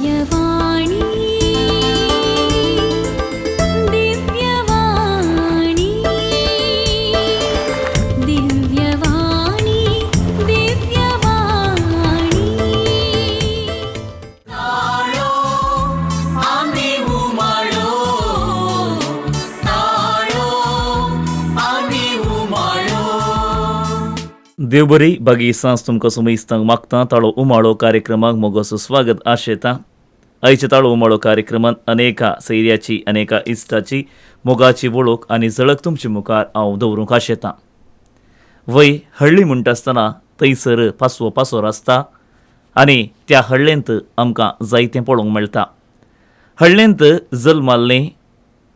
दिव्यवाणी दिव्यवाणी दिव्यवाणी दिव्यवाणी. देवबरी बागी सांज तुमकां सुमेस्तांक मागता ताळो उमाळो कार्यक्रमाक मोगाचो स्वागत आशेता. आयच्या ताळो उमाळो कार्यक्रमान अनेका सैर्याची अनेका इश्टाची मोगाची वळख आनी झळक तुमचे मुखार हांव दवरूंक आशेता. वय हळ्ळी म्हणटा आसतना थंयसर पासवो पासोर आसता आनी त्या हळ्ळेंत आमकां जायतें पळोवंक मेळटा. हळ्ळेंत जल्माल्लें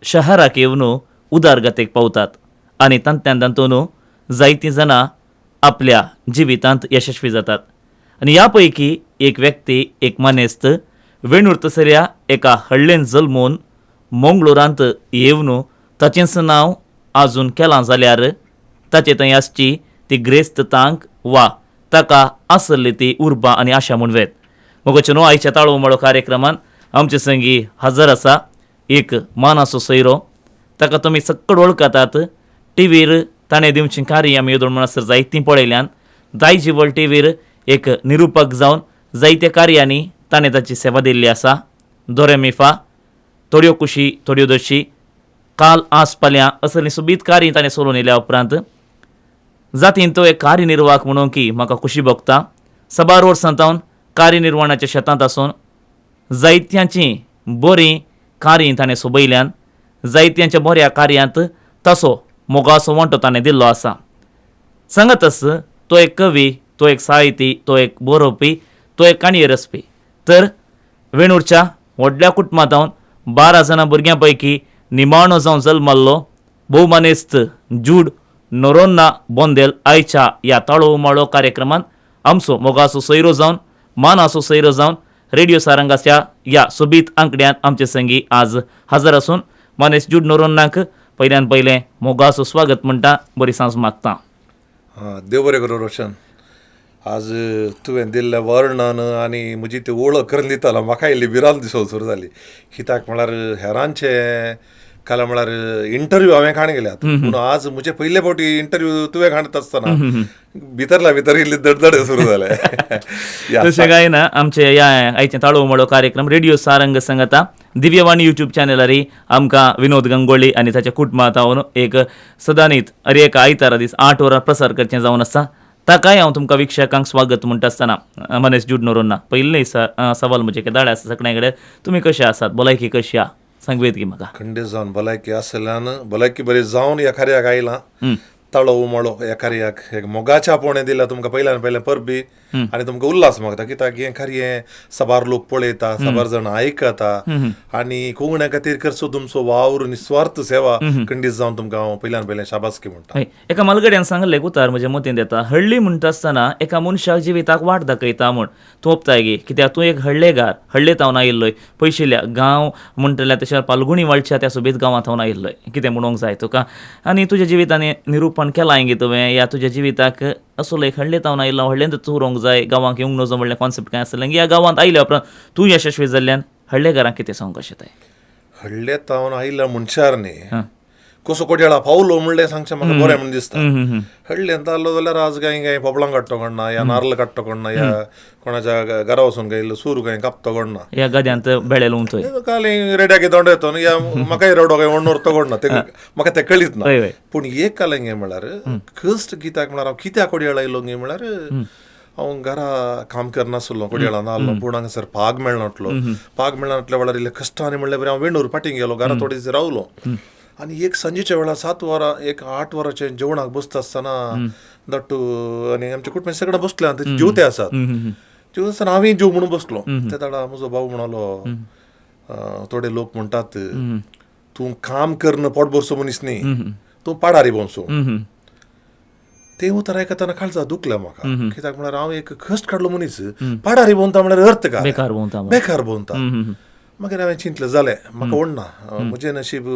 शहराक येवन उदारगतेक पावतात आनी तांतल्यान तातूंत जायतीं जाणां आपल्या जिवितांत यशस्वी जातात. आनी ह्या पैकी एक व्यक्ती एक मानेस्त वेणूर तसऱ्या एका हळ्ळेन जल्मून मंगळुरांत येवन ताचेंच नांव आजून केलां जाल्यार ताचे थंय आसची ती ग्रेस्त तांक वा ताका आसली ती उर्बा आनी आशा म्हणवेत. मोगाचे न्हू आयच्या ताळो उमाळो कार्यक्रमान आमचे संगी हजर आसा एक मानाचो सैरो. ताका तुमी सक्कड वळखतात. टिवीर ताणें दिवचीं कार्य आमी येदोळ म्हणसर जायतीं पळयल्यान. दायजिवल टिवीर एक निरुपक जावन जायत्या कार्यांनी ताणें ताची सेवा दिल्ली आसा. दोरेमिफा, थोड्यो कुशी थोड्यो दशी, काल आस पाल्यां असलीं सोबीत कार्य ताणें सोडून येयल्या उपरांत जातीन तो एक कार्यनिर्वाहक म्हणून की म्हाका खुशी भोगता. साबार वर्सां तावन कार्यनिर्वहणाच्या शेतांत आसून जायत्यांचीं बरीं कार्य ताणें सोबयल्यान. जायत्यांच्या बऱ्या कार्यांत तसो मोगाचो वांटो ताणें दिल्लो आसा. सांगतच तो एक कवी, तो एक साहिती, तो एक बरोवपी, तो एक काणये रचपी. तर वेणूरच्या व्हडल्या कुटुंबांत 12 जाणां भुरग्यां पैकी निमाणो जावन जल्मल्लो भोवमानेस्त जूड नोरोन्ना बोंदेल आयच्या ह्या ताळो उमाळो कार्यक्रमान आमचो मोगाचो सैरो जावन मानाचो सैरो जावन रेडिओ सारंगाच्या ह्या सोबीत आंकड्यांत आमचे संगी आज हजर आसून मानेस्त जूड नोरोन्नाक पयल्यान पयलें मोगाचो स्वागत म्हणटा, बरी सांज मागता. हां, देव बरें करूं रोशन. आज तुवें दिल्लें वर्णन आनी म्हजी ती वळख करून दितालो म्हाका इल्ली भिरांत दिसूंक सुरू जाली. कित्याक म्हळ्यार हेरांचे काल म्हळ्यार इंटरव्यू हांवें काण गेल्यात, पूण आज म्हजे पयले फावटी इंटरव्यू तुवें काडटा आसतना भितरल्या भितर इल्ली दडदड सुरू जाले. तशें काय ना, आमचे ह्या आयचें ताळो उमाळो कार्यक्रम रेडिओ सारंग संगता दिव्यवाणी युट्यूब चॅनलारी आमकां विनोद गंगोळी आनी ताच्या कुटुंबांत एक सदानीत अरे एक आयतारा दीस 8 वरां प्रसार करचें जावन आसा. ताकाय हांव तुमकां वीक्षकांक स्वागत म्हणटा आसतना मनेश जूड नोरोन्ना पयलें सवाल म्हजें केदाळे आसा सगळ्या कडेन, तुमी कशे आसात, भलायकी कशी आसा सांगूं की म्हाका? खंडीत जावन भलायकी आसल्यान भलायकी बरी जावन ह्या कार्याक आयलां. ताळो उमाळो ह्या कार्याक एक मोगाच्या आपोवणें दिला तुमकां पयल्यान पयलें परबी आनी तुमकां उल्हास मागता. कित्याक हें कार्य साबार लोक पळयता, साबार जाण आयकता आनी कोंकण्या खातीर करचो तुमचो वावर निस्वार्थ सेवा खंडीत जावन तुमकां हांव पयल्यान पयलें शाबासकी म्हणटा. एका मालगड्यान सांगलें उतार म्हज्या मतींत येता, हळ्ळी म्हणटा आसतना एका मनशाक जिविताक वाट दाखयता म्हूण तूं ओपताय गे, कित्याक तूं एक हळ्ळेगार, हळ्ळे थावन आयिल्लोय, पयशिल्ल्या गांव म्हणटल्या तशें पालगुणी वाळच्या त्या सोबीत गांवांत थावन आयिल्लोय, कितें म्हणूंक जाय तुका आनी तुज्या जिवितान निरुपण केलां गे तुवें, ह्या तुज्या जिविताक असो एक हळ्ळे थावन आयिल्लो हळ्ळेंत तूं उरोंक जाय, गांवांक येवंक नजो म्हणलें कॉन्सेप्ट कांय आसलें ह्या गांवांत आयल्या उपरांत तूं यशस्वी जाल्ल्यान हळ्ळेगारांक कितें सांगूंक कशें ताय? हळ्ळे थावन आयिल्ल्या मनशार न्ही कसो कोडयाळा पावलो म्हणलें सांगचें म्हाका बरें म्हूण दिसता. हळ्ळेंत आसलो जाल्यार आज कांय कांय पोपळां काडटो कोणना, या नारल काडटो कोणना, या कोणाच्या घरा वचून काय सूर कांय कापतो कोणना, ह्या गद्यांत बेळे लुंवतोय काल रेड्याक दोंड येतो या म्हाकाय रडो काय ओणोर तो कोणना, ते म्हाका तें कळीत ना. पूण एक काल गे म्हळ्यार कश्ट कित्याक म्हळ्यार हांव कित्याक कोडयाळा आयलो गे म्हळ्यार हांव घरा काम करनासलो, कोडयाळा नासलो, पूण हांगासर पाग मेळनासलो. पाग मेळनासल्या वेळार इल्ले कश्टांनी म्हणल्यार बरें हांव वेणूर फाटीं गेलो, घरा थोडे दीस रावलो आनी एक सांजेच्या वेळार 7 वरां एक 8 वरांचेर जेवणाक बसता आसतना दट्टू आनी आमच्या कुटुंब सगळें बसले आनी जेवते आसात, जेवता आसतना हांवें जेव म्हणून बसलो. ते ताडा म्हजो भाव म्हणलो, थोडे लोक म्हणटात तूं काम करन पोट भरसो मनीस न्ही, तूं पाडारी भोंवसो. तें उतर आयकतना काळजा दुखलें म्हाका, कित्याक म्हळ्यार हांव एक कश्ट काडलो मनीस, पाडारी भोंवता म्हळ्यार अर्थ काय, बेकार भोंवता, बेकार भोंवता. मागीर हांवें चिंतलें जालें म्हाका ओडना म्हजें नशीब,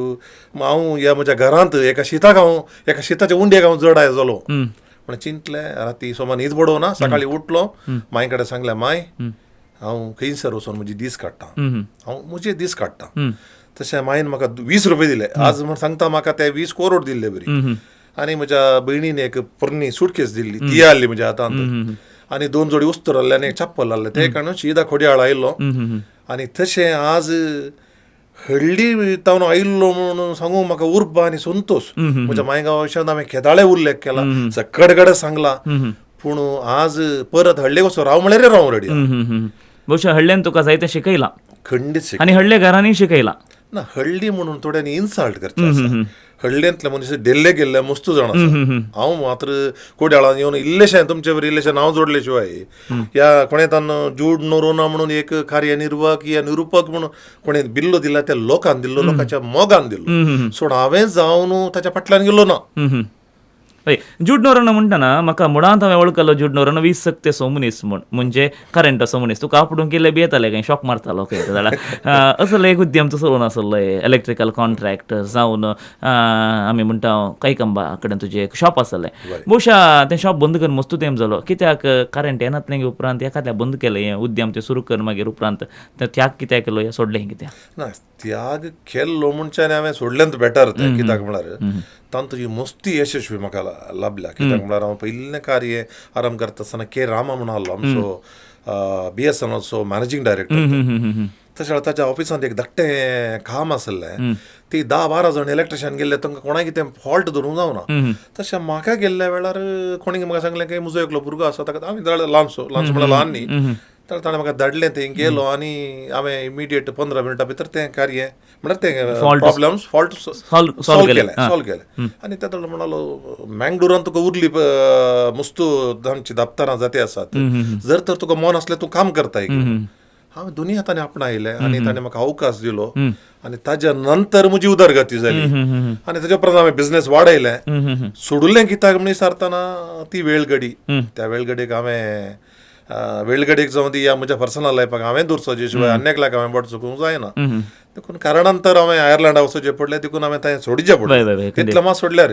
हांव ह्या म्हज्या घरांत एका शिताक हांव एका शिताच्या उंड्याक हांव जड आयज जालो म्हण चिंतलें. राती सोमा न्हीद पडोवना, सकाळीं उठलो, माय कडेन सांगलें, माय हांव खंयसर वचून म्हजी दीस काडटा, हांव म्हजे दीस काडटा. तशें मायन म्हाका 20 रुपये दिले, आज म्हण सांगता म्हाका ते 20 करोड दिल्ले बरी. आनी म्हज्या भयणीन एक पोरणी सुटकेस दिल्ली, ती आहली म्हज्या हातांत, आनी 2 जोडी उस्तर आहले आनी एक चप्पल आहलें, ते काडून शिदा खोडयाळ आयलो. आनी तशें आज हळ्ळी तावन आयिल्लो म्हणून सांगू म्हाका उर्बा आनी संतोश. म्हज्या मायगांवा विशयान हांवें केदाळे उल्लेख केला, सकड सांगला, पूण आज परत हळ्ळे कसो राव म्हळ्यार राव रेडी. बहुशा हळ्ळ्यान तुका जायतें शिकयलां, खंडीत, आनी हळ्ळे घरांनी शिकयलां ना. हळ्ळी म्हणून थोड्यांनी इन्सल्ट करचें आसा, हळ्ळेंतले मनीस डेल्ले गेल्ले मस्तू जाण आसा. हांव मात्र कोड्याळान येवन इल्लेशें तुमचे बरी इल्लेशें नांव जोडले शिवाय ह्या कोणें तान जूड नोरोना म्हणून एक कार्यनिर्वाहक या निरुपक म्हणून कोणें बिल्लो दिला, त्या लोकान दिल्लो, लोकांच्या मोगान दिल्लो. सो हांवें जावन ताच्या फाटल्यान गेलो ना. हय, जूड नोरोना म्हणटना म्हाका मुळांत हांवें वळखलो जूड नोरोना 20 सक्ते मनीस म्हूण, म्हणजे करंटाचो मनीस. तुका आपडूंक केल्ले बी येताले काय शॉक मारतालो खंय जाल्यार. असलो एक उद्यम तो चलोवन आसलो, इलेक्ट्रिकल कॉन्ट्रॅक्ट जावन आमी म्हणटा कैकंबा कडेन तुजें एक शॉप आसलें. बहुशा तें शॉप बंद करून मस्तू तेम जालो, कित्याक करंट येनातलें उपरांत एखाद्या बंद केलें हें उद्यम तें सुरू कर, मागीर उपरांत तें त्याग कित्याक केलो, हें सोडलें कित्याक ना? त्याग केल्लो म्हणच्यान हांवें सोडलें बेटर तें, कित्याक म्हळ्यार तांतू मस्ती यशस्वी म्हाका लाभल्या. कित्याक म्हळ्यार हांव पयलें कार्य आरंभ करता आसतना के रामा म्हणून आहलो आमचो BSNLचो मॅनेजींग डायरेक्टर. तशें ताच्या ऑफिसांत एक धाकटें काम आसलें, ती 10-12 जाण इलेक्ट्रिशियन गेल्ले, तांकां कोणाक कितें फॉल्ट धरूंक जावना. तशें म्हाका गेल्ल्या वेळार कोणी म्हाका सांगलें की म्हजो एकलो भुरगो आसा, ताका आमी ल्हानसो, ल्हानसो म्हळ्यार ल्हान न्ही, तर ताणें म्हाका धाडलें, थंय गेलो आनी हांवें इमिडिएट 15 मिनटां भितर तें कार्य म्हळ्यार तें प्रॉब्लम्स फॉल्ट सॉल्व केलें, सॉल्व केलें. आनी ते म्हणालो मँगलोरान तुका उरली मस्तू आमची दप्तरां जाती आसात, जर तर तुका मन आसलें तूं काम करताय. हांवें दोनी हातांनी आपणायलें आनी ताणें म्हाका अवकाश दिलो आनी ताज्या नंतर म्हजी उदरगती जाली आनी ताज्या उपरांत हांवें बिजनेस वाडयलें. सोडलें कित्याक म्हण विचारतना ती वेळगडी, त्या वेळगडीक हांवें वेळगडीक जावं दी या म्हज्या पर्सनल लायफाक हांवें दवरचो शिवाय आनी एकल्याक हांवें बोट चुकूंक जायना. देखून कारणांतर हांवें आयर्लंडा वचचें पडलें, देखून हांवें थंय सोडचें पडलें, तितलें मात सोडल्यार.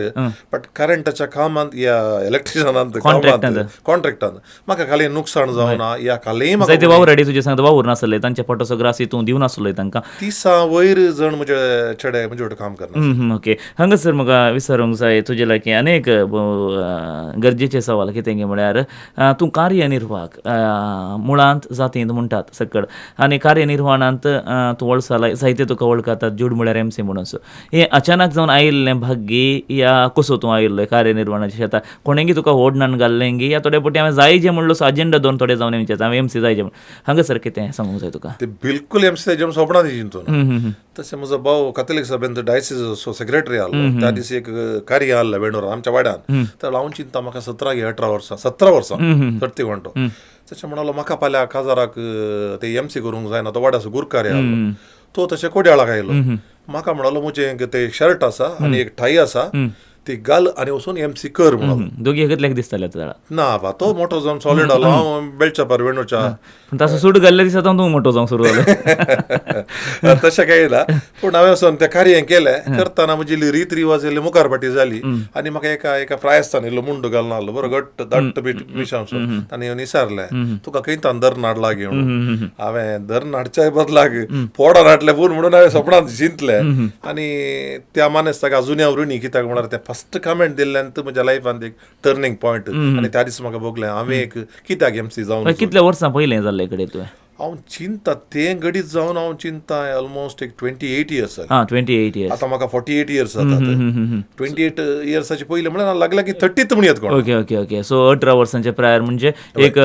बट करंटाच्या कामांत या इलेक्ट्रिशनांत कामांत कॉन्ट्रॅक्टांत म्हाका खाली नुकसाण जावना या खाली जायते वावर तुजे सांगता वावर नासले, तांचे पोटाचो ग्रास तूं दिवन आसलो तांकां. 30 वयर जण म्हजे चेडे म्हजे वटेन काम करना. ओके, हांगासर म्हाका विचारूंक जाय तुजे लागीं अनेक गरजेचे सवाल कितें म्हळ्यार तूं कार्यनिर्वाहक मुळांत जातींत म्हणटात सकड, आनी कार्यनिर्वहणांत तूं वळसालाय, जायते तुका वळखतात जूड म्हळ्यार MC म्हणून. हें अचानक जावन आयिल्लें भाग्य या कसो तूं आयिल्लो कार्यनिर्वहणाच्या शेतां, कोणेंगी तुका ओडणान घाल्लें या थोडे फावटी हांवें जाय जे म्हणलो अजेंडा दोन थोडे जावन विचारता हांवें MC जाय जे म्हण, हांगासर कितें सांगूंक जाय तुका? ते बिलकूल MC जाय जे सोपणां चिंतून. तशें म्हजो भाव कॅथलिक सभेंत डायसिसचो सेक्रेटरी आहलो, त्या दिसा एक कार्य आहलें वेणूर आमच्या वाड्यान, तर हांव चिंता म्हाका 17 की 18 वर्सां, 17 वर्सां चडटी म्हणटो. तशें म्हणालो म्हाका फाल्यां काजाराक ते MC करूंक जायना, तो वाड्याचो गुरकार आहलो, तो तशें कोड्याळाक आयलो, म्हाका म्हणालो म्हजें ते शर्ट आसा आनी एक ठाई आसा ती घाल आनी वचून MC कर म्हणून. दोगी एकतल्याक दिसताले ना बा, तो मोठो जावन सॉलिड आलो, हांव बेळच्यापार वेणूच्या ताचो सूट घाल्ल्या दिसा तूं मोठो जावंक सुरू जालो. तशें कांय ना, पूण हांवें वचून तें कार्य केलें. करतना म्हजी रीत रिवाज इल्ली मुखार फाटी जाली आनी म्हाका एका एका प्रायस्तान इल्लो मुंडो घालून आहलो बरो घट्ट दाट्ट मिशांसो, ताणें येवन विचारलें तुका खंयतान धरून हाडला गे म्हणून. हांवें धरून हाडच्या बदलाक पोडान हाडलें पूण म्हणून हांवें सपनांत चिंतलें. आनी त्या मानेस्ताक अजुनय हांव ऋणी, कित्याक म्हळ्यार तें फस्ट कमेंट दिल्ल्यान म्हज्या लायफान एक टर्निंग पॉयंट. आनी त्या दिसा म्हाका भोगलें हांवें एक कित्याक MC जावन. कितल्या वर्सां पयलें जाल्लें कडेन तुवें? हांव चिंता तें घडीत जावन हांव चिंता ऑलमोस्ट एक 28 इयर्स. हां, 28 इयर्स. आतां म्हाका 48 इयर्स जातात. 28 इयर्साचे पयलें म्हळ्यार लागला की 30 म्हणयत कोण. Okay okay okay. सो 18 वर्सांचे प्रायर म्हणजे एक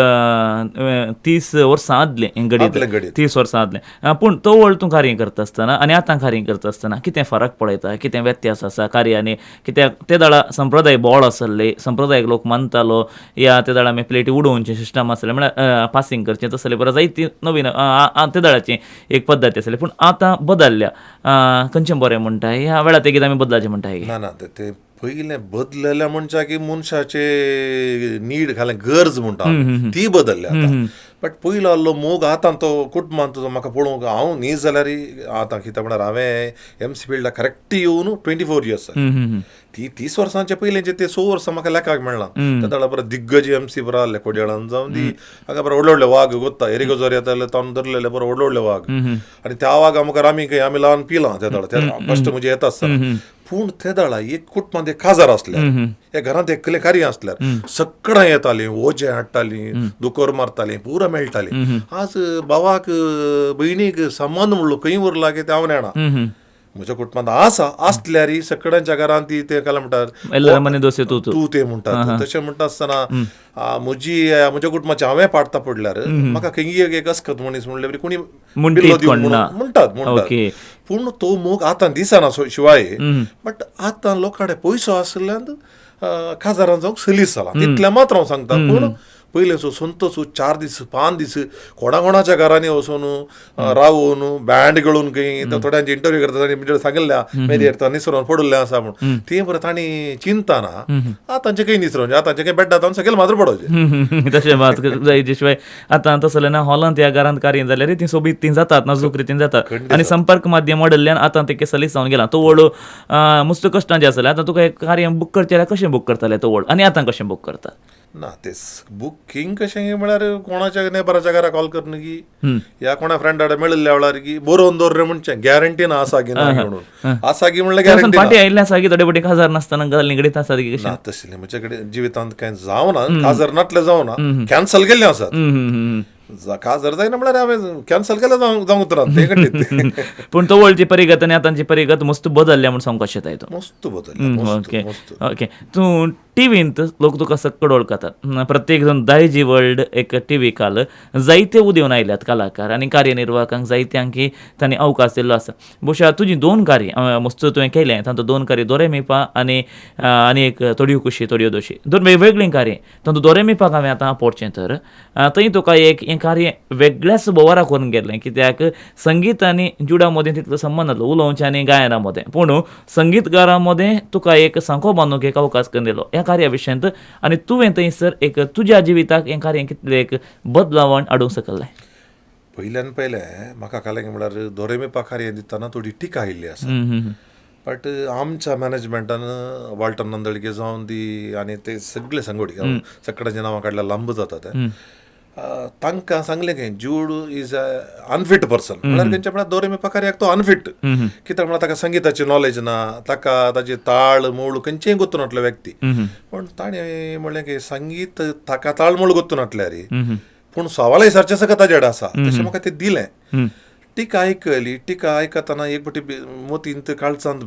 30 वर्सां आदलें घडीत, 30 वर्सां आदलें. पूण तो वळ तूं कार्य करता आसतना आनी आतां कार्य करता आसतना कितें फरक पळयता, कितें व्यत्यास आसा कार्यांनी? कित्याक ते दाडा संप्रदाय बोळ आसले, संप्रदायक लोक मानतालो या ते दाडा आमी प्लेटी उडोवचें सिस्टम आसलें, म्हळ्यार पासिंग करचें तसलें बरें जायती नवीन ते दळाची एक पद्दत आसली, पूण आतां बदलल्या. खंयचें बरें म्हणटा ह्या वेळार तेगीत आमी बदलाचें म्हणटा? ना ना, ते पयलें बदलल्या म्हणच्या की मनशाचे नीड घालें गरज म्हणटा ती बदलल्या. आतां बट पयलो आहलो मोग आतां तो कुटुंबांत तुजो म्हाका पळोवंक हांव न्ही जाल्यार आतां कितें म्हळ्यार हांवें एम सी फिल्डा करेक्ट येवन 24 इयर्स ती 30 वर्सांचे पयलींचे ते 6 वर्सां म्हाका लेखाक मेळ्ळा. त्या बरो दिग्गज एम सी बरो आहले कोडयाळान जावन दी हांगा बरो व्हडले व्हडले वाग गोत्ता एरिगो जोर येताले ताणून धरलेले बरो व्हडले व्हडले वाग आनी त्या वागा मुखार आमी खंय आमी ल्हान पिलां त्या दळा कश्ट म्हजे येता आसतना. पूण ते दळा एक कुटुंबांत एक काजार आसल्यार हे घरांत एकले कार्य आसल्यार सगळां येतालीं, ओजें हाडटालीं, दुकोर मारतालीं, पुरो मेळटालीं. आज भावाक भयणीक संबंद म्हणलो खंय उरला की तें हांव नेणा. म्हज्या कुटुंबांत आसा आसल्यार सगळ्यांच्या घरांत ती ते काय म्हणटात तूं ते म्हणटात. तशें म्हणटा आसतना म्हजी म्हज्या कुटुंबाचे हांवें पाडता पडल्यार म्हाका खंय एक अस्कत मनीस म्हणल्यार कोणी म्हणटात म्हणटात. पूण तो मोग आतां दिसना शिवाय. बट आतां लोकां कडेन पयसो आशिल्ल्यान काजारान जावंक सलीस जाला तितलें मात्र हांव सांगता. पूण पयलें संतोस 4 दीस 5 दीस कोणा कोणाच्या घरांनी वचून रावून बँड घेवन खंय थोड्यांचे इंटरव्यू करता तांणी म्हणजे सांगिल्ल्या मेरेर निसरोन पडिल्लें आसा म्हूण तें बरें तांणी चिंतना आतांचें खंय निसरोन आतांचें खंय बेड्डा जावन सगळें माजर पडोवचें तशें मात जायचे शिवाय आतां तसलें ना. हॉलांत ह्या घरांत कार्य जाल्यार ती सोबीत ती जातात नाजूक रितीन जातात आनी संपर्क माध्यम वाडिल्ल्यान आतां ते सलीस जावन गेला. तो व्हड मुस्त कश्टांचें आसलें. आतां तुका एक कार्य बूक करचें जाल्यार कशें बूक करतालें तो व्हड आनी आतां कशें बूक करता? ना ते बुकींग कशें म्हळ्यार कोणाच्या नेबराच्या घरा कॉल करून की या कोणा फ्रेंडा मेळिल्ल्या वेळार की बरोवन दवर रे म्हणचें गॅरंटी ना आसा की ना म्हणून आसा की म्हणल्यार गॅरंटी पाटी आयिल्लें आसा की थोडे फावटी काजार नासतना गजाल निगडीत आसा की ना. तशें म्हजे कडेन जिवितांत कांय जावना, काजार नातलें जावना, कॅन्सल केल्लें आसात. काजार जायना म्हळ्यार हांवें कॅन्सल केलें जावंक उतरान तें खंडीत. पूण तो वळची परिगत आनी आतांची परिगत मस्त बदलल्या म्हूण सांगूंक कशें जाय तो मस्त बदलल्या. Okay okay. तूं टिवींत लोक तुका सक्कड वळखतात. प्रत्येक जण दायजी वर्ल्ड एक टिवी काल जायते उदेवन आयल्यात कलाकार आनी कार्यनिर्वाहकांक जायत्यांकी तांणी अवकाश दिल्लो आसा. बहुशा तुजी 2 कार्य मस्त तुवें केलें तांतूं 2 कार्य दोरेमिपा आनी आनी एक थोड्यो खुशी थोड्यो दोशी 2 वेगवेगळीं कार्य तातूंत दोरेमिपाक हांवें आतां पळोवचें तर थंय तुका एक हें कार्य वेगळ्याच बोवारा करून गेल्लें कित्याक संगीत आनी जुडा मदें तितलो संबंद नासलो उलोवचें आनी गायना मदें. पूण संगीतकारां मदें तुका एक सांको बांदूंक एक अवकाश करून दिलो ह्या कार्या विशयांत आनी तुवें थंयसर एक तुज्या जिविताक हें कार्य कितलें एक बदलावण हाडूंक शकलें? पयल्यान पयलें म्हाका कालें म्हळ्यार दोरेमिपा कार्य दितना थोडी टिका आयिल्ली आसा. बट आमच्या मॅनेजमेंटान वाल्टर नंदळगे जावन दी आनी ते सगळे संगोडी सगळ्यांच्या नांवां काडल्यार लांब जाता ते तांकां सांगलें की Jude is a unfit person म्हळ्यार खंयच्या म्हळ्यार दोरेमिपा कार्याक तो अनफीट कित्याक म्हळ्यार ताका संगिताची नॉलेज ना, ताका ताजी ताळ मूळ खंयचेय गोत्तू नासलो व्यक्ती. पूण ताणें म्हणलें की संगीत ताका ताळ मूळ गोत्तू नासल्यार पूण सवालय सारचें सगळें ताजेड आसा तशें म्हाका तें दिलें. टिका आयकली, टिका आयकतना एक फावटी मोतींत काळजांत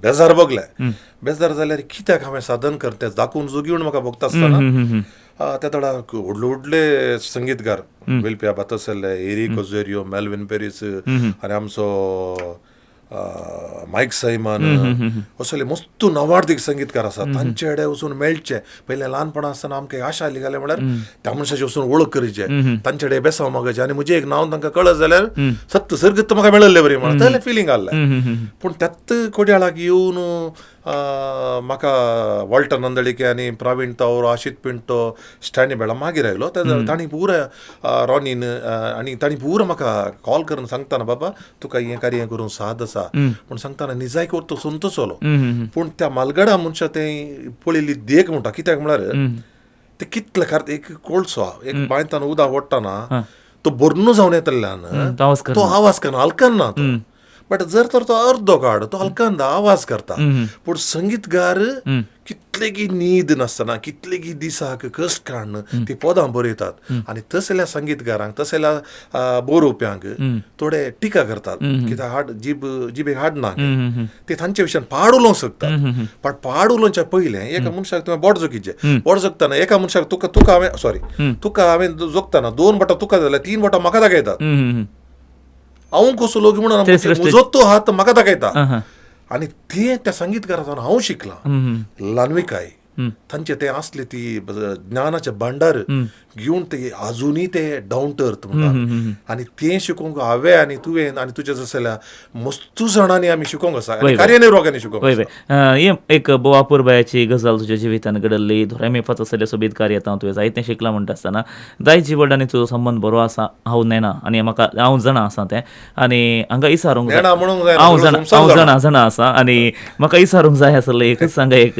बेजार भोगलें. बेजार जाल्यार कित्याक हांवें साधन करतें दाखोवन जोगी म्हूण म्हाका भोगता आसतना त्या थोडा व्हडले व्हडले संगीतकार वेलपिया बातसले, एरिक ओझेरियो, मेल्विन पेरीस आनी आमचो मायक सैमान असले मस्त नवार्दीक संगीतकार आसात. तांचे कडेन वचून मेळचें. पयलें ल्हानपणा आसतना आमकां आशा आयली घालें म्हळ्यार त्या मनशाची वचून वळख करचे, तांचे कडेन बेसांव मागचें आनी म्हजें एक नांव तांकां कळत जाल्यार सत्य सर्गत म्हाका मेळिल्लें बरी म्हणून तसलें फिलींग आहलें. पूण त्यात कोडयाळाक येवन म्हाका वॉल्टर नंदळिके आनी प्रवीण तावर, आशित पिंटो, स्टॅनी बेळा मागीर आयलो. तांणी पुरा रॉनीन आनी तांणी पुरा म्हाका कॉल करून सांगतना बाबा तुका हें कार्य करूंक साद आसा पूण सांगतना निजायक तो संतोसलो. पूण त्या मालगडा मनशा तें पळयल्ली देख म्हणटा कित्याक म्हळ्यार ते कितले कारण एक कोळसो एक बांयतान उदक ओडटना तो भरनू जावन येतल्यान तो आवाज करना हलकना तो. बट जर तर तो अर्दो काड तो हलकना आवाज करता. पूण संगीतकार कितलेगी न्हीद नासतना कितलेगी दिसाक कश्ट काडून ती पदां बरयतात आनी तसल्या संगीतकारांक तसल्या बरोवप्यांक थोडे टिका करतात कित्याक हाड जीब जिबेक हाडना ते तांचे विशयान पाड उलोवंक शकतात. पण पाड उलोवच्या पयलें एका मनशाक तुवें बोट जोकीचें. बोट जोकतना एका मनशाक तुका तुका हांवें सॉरी तुका हांवें जोकतना 2 बोटां तुका जाल्यार 3 बोटां म्हाका दाखयतात. हांव कसो लोक म्हणून म्हजो तो हात म्हाका दाखयता आनी तें त्या संगीतकाराच्यान हांव शिकलां ल्हानविकाय. तांचे ते आसले ती ज्ञानाचे भांडार घेवन ते आजुनूय ते डावन टू अर्थ म्हणटा आनी तें शिकोवंक हांवें आनी तुवें आनी तुज्या जसल्या मस्तू जाणांनी आमी शिकोवंक आसा आनी कार्यनिर्वाहकांनी शिकोवंक आसा. हे एक बोवापूरबायाची गजाल तुज्या जिवितान घडल्ली धोऱ्यामेफात आसलें सोबीत कार्य हांव तुवें जायतें शिकलां म्हणटा आसतना दायजी वडिलांनी तुजो संबंद बरो आसा हांव नेणा आनी म्हाका हांव जाणा आसा तें आनी हांगा इसारूंक हांव जाणा जाणा आसा आनी म्हाका इसारूंक जाय आसलें एकच सांगा एक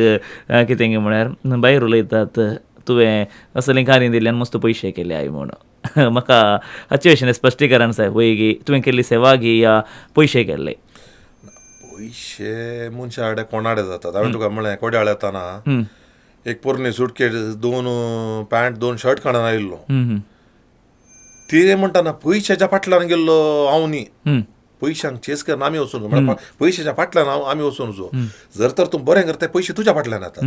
कितें म्हळ्यार भायर उलयतात तुवें असलें कार्य दिल्ल्यान मस्त पयशे केले I म्हणून म्हाका हाचे विशीं स्पश्टीकरण जाय वय गी तुवें केल्ली सेवा गी या पयशे केल्ले. पयशे मनशा आडे कोणाडे जातात. हांवें तुका म्हणलें कोड्याळ येताना एक पोरणी सुटकेट 2 पॅन्ट 2 शर्ट काडून आयिल्लो. ते म्हणटाना पयशाच्या फाटल्यान गेल्लो हांव न्ही, पयशांक चेस करून आमी वचून म्हळ्यार पयशाच्या फाटल्यान हांव आमी वचून वचू. जर तर तूं बरें करता पयशे तुज्या फाटल्यान येतात.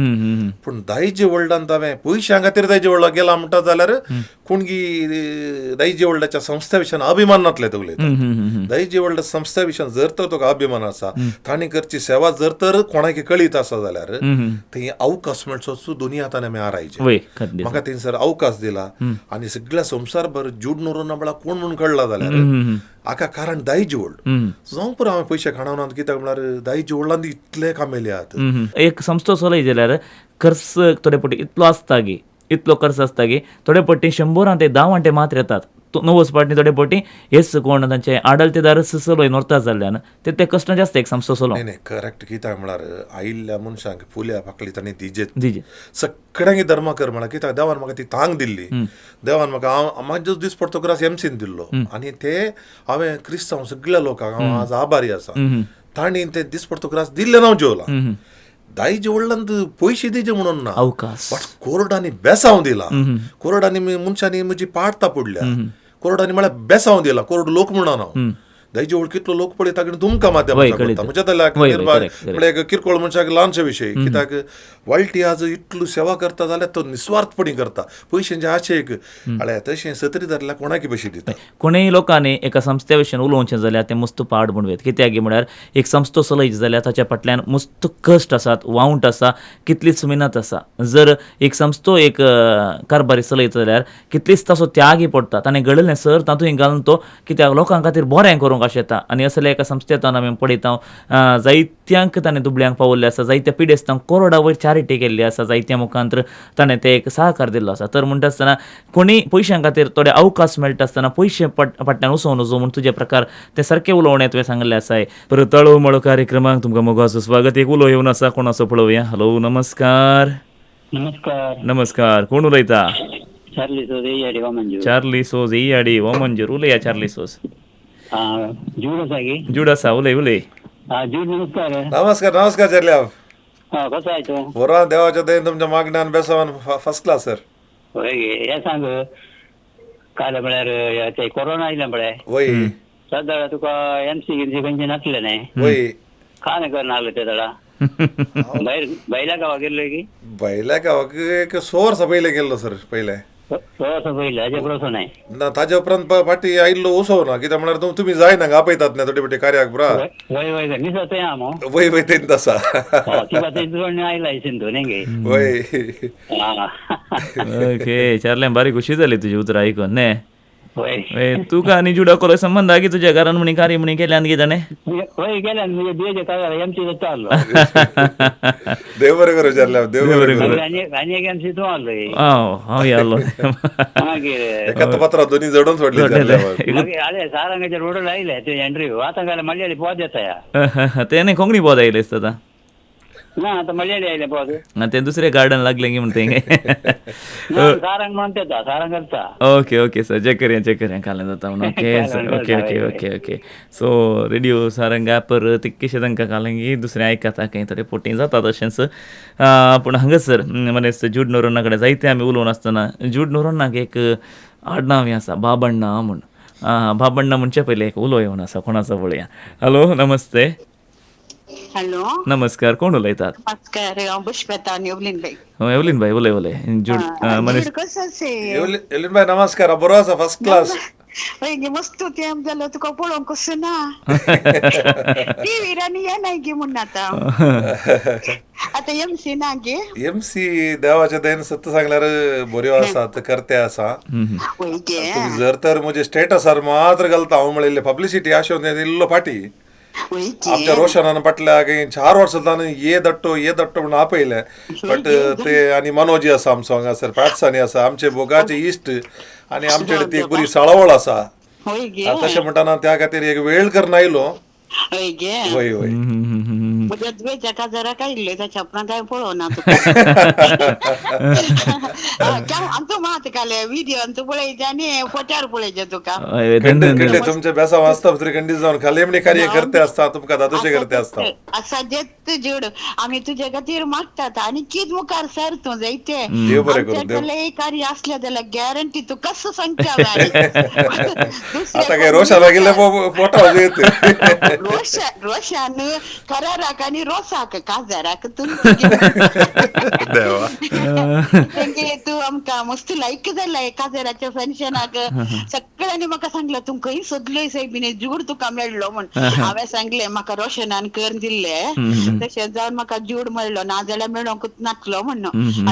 पूण दायजे वर्ल्डान हांवें पयशां खातीर दायजे वर्ल्डाक गेला म्हणटा जाल्यार कोणगी दायजे वर्ल्डाच्या संस्था विशयान अभिमान नातले ते उलयता. दायजे वर्ल्ड संस्था विशयान जर तर तुका अभिमान आसा, तांणी करची सेवा जर तर कोणाक कळीत आसा जाल्यार थंय अवकाश मेळचो दोनी हातान आमी आरायचे. म्हाका थंयसर अवकाश दिला आनी सगळ्या संवसारभर जूड नोरोना म्हळ्यार कोण म्हणून कळला जाल्यार आका कारण दायज वर्ल्ड जावंक पुरो हांवें पयशे खाणावना कित्याक म्हळ्यार दायज वर्ल्डान इतले कामेले आहात. एक संस्था चलय जाल्यार खर्च थोडे पटी इतलो आसता गी, इतलो खर्च आसता गी थोडे पटी 100 ते 10 वांटे मात्र येतात. नवस पाटणी थोडे पटी हेच कोण तांचे आडलतेदारच चलय नोरता जाल्ल्यान ते ते कश्ट जास्त एक संस्था चलो. न्ही करेक्ट. कित्याक म्हळ्यार आयिल्ल्या मनशांक फुल्या पाकळी तांणी दिजे दिजे सगळ्यांक धर्मा कर म्हळ्यार कित्याक देवान म्हाका ती तांक दिल्ली. देवान म्हाका हांव म्हाका दीस पडटकच एमसीन दिल्लो आनी ते हांवें क्रिस्तांव सगळ्या लोकांक हांव आज आभारी आसा. तांणी ते दीस पडटकच दिल्लें हांव जेवला. दायज व्हडल्यान पयशे दिजे म्हणून ना, बट कोरडांनी बेसांव दिला. कोरडांनी मनशांनी म्हजी पाट तापुडल्या. कोरडांनी म्हळ्यार बेसांव दिला. कोरड लोक म्हणून हांव दायज व्हड कितलो लोक पळयता तुमकां माध्यम म्हज्या जाल्यार म्हळ्यार एक किरकोळ मनशाक ल्हानशे विशय कित्याक वाळटी आज इतलो सेवा करता जाल्यार तो निस्वार्थपणी करता पयशांचे आशेक हळ्या तशें सत्री धरल्यार कोणाकी पयशे दिता. कोणूय लोकांनी एका संस्थे विशीं उलोवचें जाल्यार तें मस्त पाड म्हणूं येत. कित्याक म्हळ्यार एक संस्था चलयची जाल्यार ताच्या फाटल्यान मस्त कश्ट आसात, वावंट आसा, कितलीच मेहनत आसा. जर एक संस्था एक कारभारी चलयता जाल्यार कितलीच ताचो त्यागय पडटा. ताणें घडलें सर तातूंत घालून तो कित्याक लोकां खातीर बरें करूंक येता. आनी असल्या एका संस्थेंत आमी पळयता जायत्यांक ताणें दुबळ्यांक पावल्ले आसा, जायत्या पिडेस्तांक कोरोडा वयर चॅरिटी केल्ली आसा, जायत्या मुखांतर ताणें ते एक सहकार दिल्लो आसा. तर म्हणटा आसतना कोणी पयशां खातीर थोडे अवकाश मेळटा आसतना पयशे फाटल्यान वचोवन वचूं म्हूण तुजे प्रकार ते सारकें उलोवणें तुवें सांगलें आसा. परत तळो मळो कार्यक्रमाक तुमकां मोगाचो स्वागत. एक उलो येवन आसा, कोणाचो पळोवया. हॅलो, नमस्कार. नमस्कार. नमस्कार, कोण उलयता? चार्ली सोज एयाडी वामंजूर. चार्ली सोज एयाडी वामंजूर. उलया चार्ली सोज. जूड आसा की? जूड आसा, उलय उलय. जूड नमस्कार. नमस्कार. नमस्कार चार्ली. कसो आहे तूं? बरो, देवाच्या दयेन तुमच्या मागण्यान बेसावन फर्स्ट क्लास सर. वय हे सांग, काल म्हळ्यार ते कोरोना आयले पळय, वय सदां तुका एमसी गिमसी खंयचे नासले न्ही, वय कांय करना आसले ते दडा भायर भायल्या गांवाक गेल्ले की? भायल्या गांवाक एक 6 वर्सां पयलें गेल्लो सर. पयलें 6 वर्सां पयलें, हाजे परस नाही ना. ताज्या उपरांत फाटी आयिल्लो उसव ना. कित्याक म्हळ्यार तुमी जायना आपयतात न्ही थोडे फाटी कार्याक ब्रा. वय वय मिसो थंय आहा मो. वय वय थंय आसा. तुका थंय आयला सिंधू न्ही गे. वय. ओके चार्ले, बारी खुशी जाली तुजी उतरां आयकून न्ही. वय तुका आनी जुडा कोलो संबंद आगी तुज्या घरान म्हणी कार्य म्हणी केल्यान गे ताणें? वय केल्यान म्हणजे दियेचे कार्य एमसी जाता आसलो. देव बरें करूं चार्ले, देव बरें करूं. आनी एक एमसी तूं आसलो. हांव आसलो. मागीर एकाच पत्रां दोनी जडून सोडली. मागीर आले सारंगाचेर रोडर आयले ते एंट्री आतां काल मल्याळी पोद येता. ते न्ही कोंकणी पोद आयले आसता आतां ना, आतां मल्याळी आयले पोद ना, ते दुसरे गार्डन लागले की म्हणटा सारंग म्हणटा येता, सारंग करता. ओके ओके सर, चेक करया चेक करया काल जाता म्हणून. Okay sir, okay okay okay okay. So radio Sarang ऍपर तितकेशे तांकां काल दुसरें आयकता खंय थोडे पोटी जाता तशेंच. पूण हांगासर मनीस जूड नोरोना कडेन जायते आमी उलोवन आसतना जूड नोरोनाक एक आडनांव हें आसा, बाबण्णा म्हूण. बाबण्णा म्हणचे पयलें एक उलो येवन आसा, कोणाचो पळोवया. हॅलो, नमस्ते. हॅलो, नमस्कार, कोण उलयतात? नमस्कार, हांव पुष्पता एवलीन बाई. एवलीन बाई उलय उलय. जूड मनीस कसो आसा? एवलीन बाई नमस्कार, बरो आसा, फर्स्ट क्लास. वय गे मस्त तेम जालो तुका पळोवंक कसो ना टिवीर आनी येनाय गे म्हूण आतां आतां एम सी ना गे एम सी देवाच्या दयेन सत्य सांगल्यार बऱ्यो आसात करते आसा. वय गे तुमी जर तर म्हजे स्टेटसार मात्र घालता हांव म्हणिल्ले पब्लिसिटी आशोवन इल्लो फाटी आमच्या रोशनान फाटल्या काही 4 वर्सां जावन ये दट्टो ये दट्टो म्हणून आपयले बट ते आनी मनोजी आसा आमचो हांगासर पॅट्सांनी आसा आमचे बोगाचे इश्ट आनी आमचे ती एक बरी साळावळ आसा. तशें म्हणटाना त्या खातीर एक वेळ करून आयलो. वय गे वय वय म्हज्या दुयेच्या काजाराक आयिल्ले ताच्या उपरांत हांवें पळोवना तुका. आमचो मात काले व्हिडियो आमचो पळयचे आनी फोट्यार पळयचे तुका. तुमचे बेसांव आसता तरी खंडीत जावन खालेमणी कार्य करते आसता तुमकां दादोशे करते आसता. आसा जेड आमी तुजे खातीर मागतात आनी कित मुखार सर तूं जायते देव बरें करूं. कार्य असलें जाल्यार गॅरंटी तूं कसो सांगता. आतां काय रोशा लागिल्ले फोटो येत रोशान कराराक आनी रोसाक काजाराक तूं तूं आमकां मस्त लायक जालाय काजाराच्या फंक्शनाक. सगळ्यांनी म्हाका सांगलें तूं खंय सोदलोय सायबीन जूड तुका मेळ्ळो म्हण. हांवें सांगलें म्हाका रोशनान करून दिल्ले तशें जावन म्हाका जूड मेळ्ळो नाजाल्यार मेळोंकूच नासलो म्हण.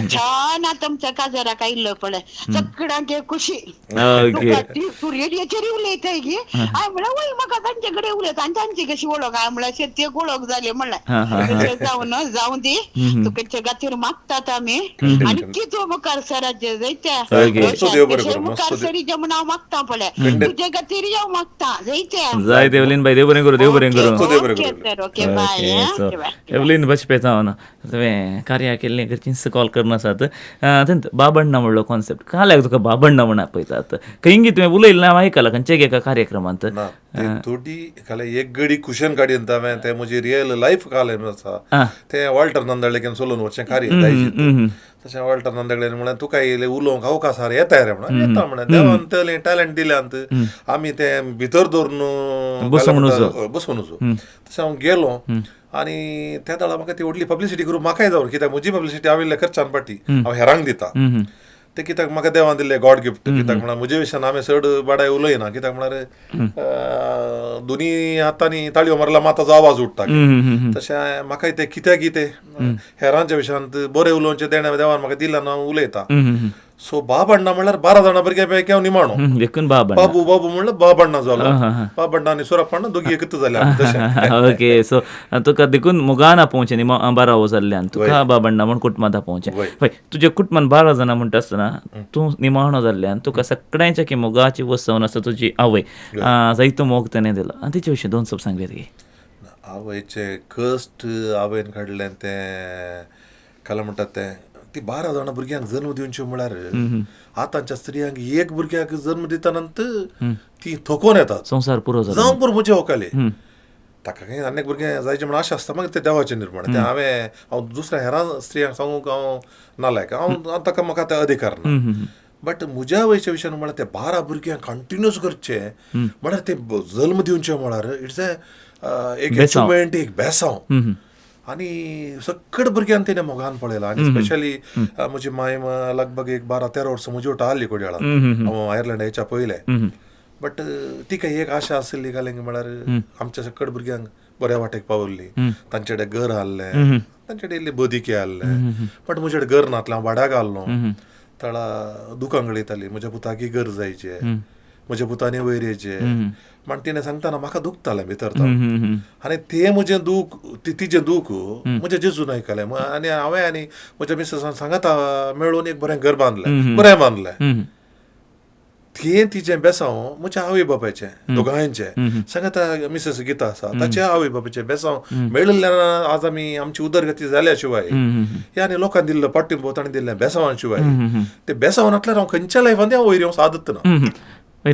छान आतां आमच्या काजाराक आयिल्लो पळय सगळ्यांक खुशी. तूं रेडियोचेर उलयताय गे. हांवें म्हणलें वय म्हाका तांचे कडेन उलयता आनी तांची कशी वळख. हांवें म्हणलें शेतयेक वळख जाली म्हणलें. तशें जावन जावं दी तुका खातीर मागतात आमी आनी कितू मुखार सराचे जायते मुखार सरीचे म्हूण हांव मागता पळय तुजे खातीर हांव मागता जायते. जाय देवलीन बाय देव बरें करूं देव बरें करूं. Okay sir okay bye. Evelyn बचपेता हांव ना तुवें कार्या केल्लें घरचींच कॉल करून आसात तेंत बाबण्णा म्हणलो कॉन्सेप्ट काल्याक तुका बाबण्णा म्हण आपयतात खंय तुवें उलयलें हांव आयकलां खंयच्या एका कार्यक्रमांत. थोडी खाले एक गडी कुशन काडयन हांवें तें म्हजी रियल लायफ कालें आसा तें वॉल्टर नंदळेकेन चलोवन वचचें कार्य दायज. तशें वॉल्टर नंदळेन म्हणलें तुका येयलें उलोवंक अवकाशार येता रे म्हणून येता म्हणलें देवान तलें टॅलंट दिल्यान आमी तें भितर दवरून बसोवन वचूं. तशें हांव गेलो आनी त्या वेळार म्हाका ती व्हडली पब्लिसिटी करूं म्हाकाय जावन कित्याक म्हजी पब्लिसिटी हांव इल्ले खर्चान फाटी हांव हेरांक दिता ते कित्याक म्हाका देवान दिल्ले गॉड गिफ्ट. कित्याक म्हळ्यार म्हजे विशयान हांवें चड बाडाय उलयना कित्याक म्हळ्यार दोनी हातांनी ताळयो मारल्या माताचो आवाज उठता. तशें म्हाकाय तें कित्याक कितें हेरांच्या विशयांत बरें उलोवचें देणें देवान म्हाका दिलां हांव उलयता. सो बाबण्णा म्हणल्यार 12 जाणां भुरग्यां पैकी हांव निमाणो बाबू बाबू म्हणल्यार बाबण्णा जालो. बाबण्णा आनी सुरप्पाण्णा दोगी एकच जाले तशें. ओके सो तुका देखून मोगान आपोवचें न्ही 12 जाल्ल्यान तुका बाबण्णा म्हण कुटुंबांत आपोवचें. हय तुज्या कुटुंबान 12 जाणां म्हणटा आसतना तूं निमाणो जाल्ल्यान तुका सगळ्यांच्या की मोगाची वसवण आसा तुजी आवय जायतो मोग तेणें दिलो आनी तिचे विशीं 2 शब्द सांगले ती. आवयचे कश्ट आवयन काडलें तें काल म्हणटात तें ती 12 जाणां भुरग्यांक जल्म दिवचे म्हळ्यार आतांच्या स्त्रियांक एक भुरग्याक जल्म दिता नंतर ती थकोवन येतात संवसार पुरो जावं पुरो म्हजे होकाले ताका काही आनीक भुरगें जायचें म्हण आशा आसता मागीर तें देवाचें निर्माण तें हांवें हांव दुसऱ्या हेरां स्त्रियांक सांगूंक हांव नालायक हांव ताका म्हाका ते अधिकार ना. बट म्हज्या वयच्या विशयान म्हळ्यार ते 12 भुरग्यांक कंटिन्यूस करचे म्हळ्यार ते जल्म दिवचे म्हळ्यार it's a एक एचिवमेंट एक बेसांव. आनी सगळे भुरग्यांक तेणें मोगान पळयला. आनी स्पेशली म्हजी माय लगभग एक 12-13 वर्सां म्हजी वटा आहली कोडयाळान हांव आयर्लंड येच्या पयलें. बट तिका एक आशा आशिल्ली घालें म्हळ्यार आमच्या सगळे भुरग्यांक बऱ्या वाटेक पावल्ली तांचे कडेन घर आहलें तांचे कडेन इल्ली बदिके आहलें. बट म्हजे कडेन घर नासलें हांव भाड्याक आहलो तळा दुकां गळयताली म्हज्या पुताकी घर जायचे म्हज्या पुतांनी वयर येयचे म्हण तिणें सांगतना म्हाका दुखतालें भितर आनी तें म्हजें दूख तिजें दूख म्हजें जेजून आयकलें आनी हांवें आनी म्हज्या मिसेसान सांगाता मेळून एक बरें घर बांदलें बरें बांदलें. तें तिजें बेसांव म्हज्या आवय बापायचें दोगांयचें सांगाता मिसेस गीता आसा ताच्या आवय बापायचें बेसांव मेळिल्ल्यान आज आमी आमची उदरगती जाल्या शिवाय हे आनी लोकांनी दिल्लो पाठिंबो ताणें दिल्लें बेसांवान शिवाय ते बेसांवान नासल्यार हांव खंयच्या लायफान हांव वयर येवंक सादत ना.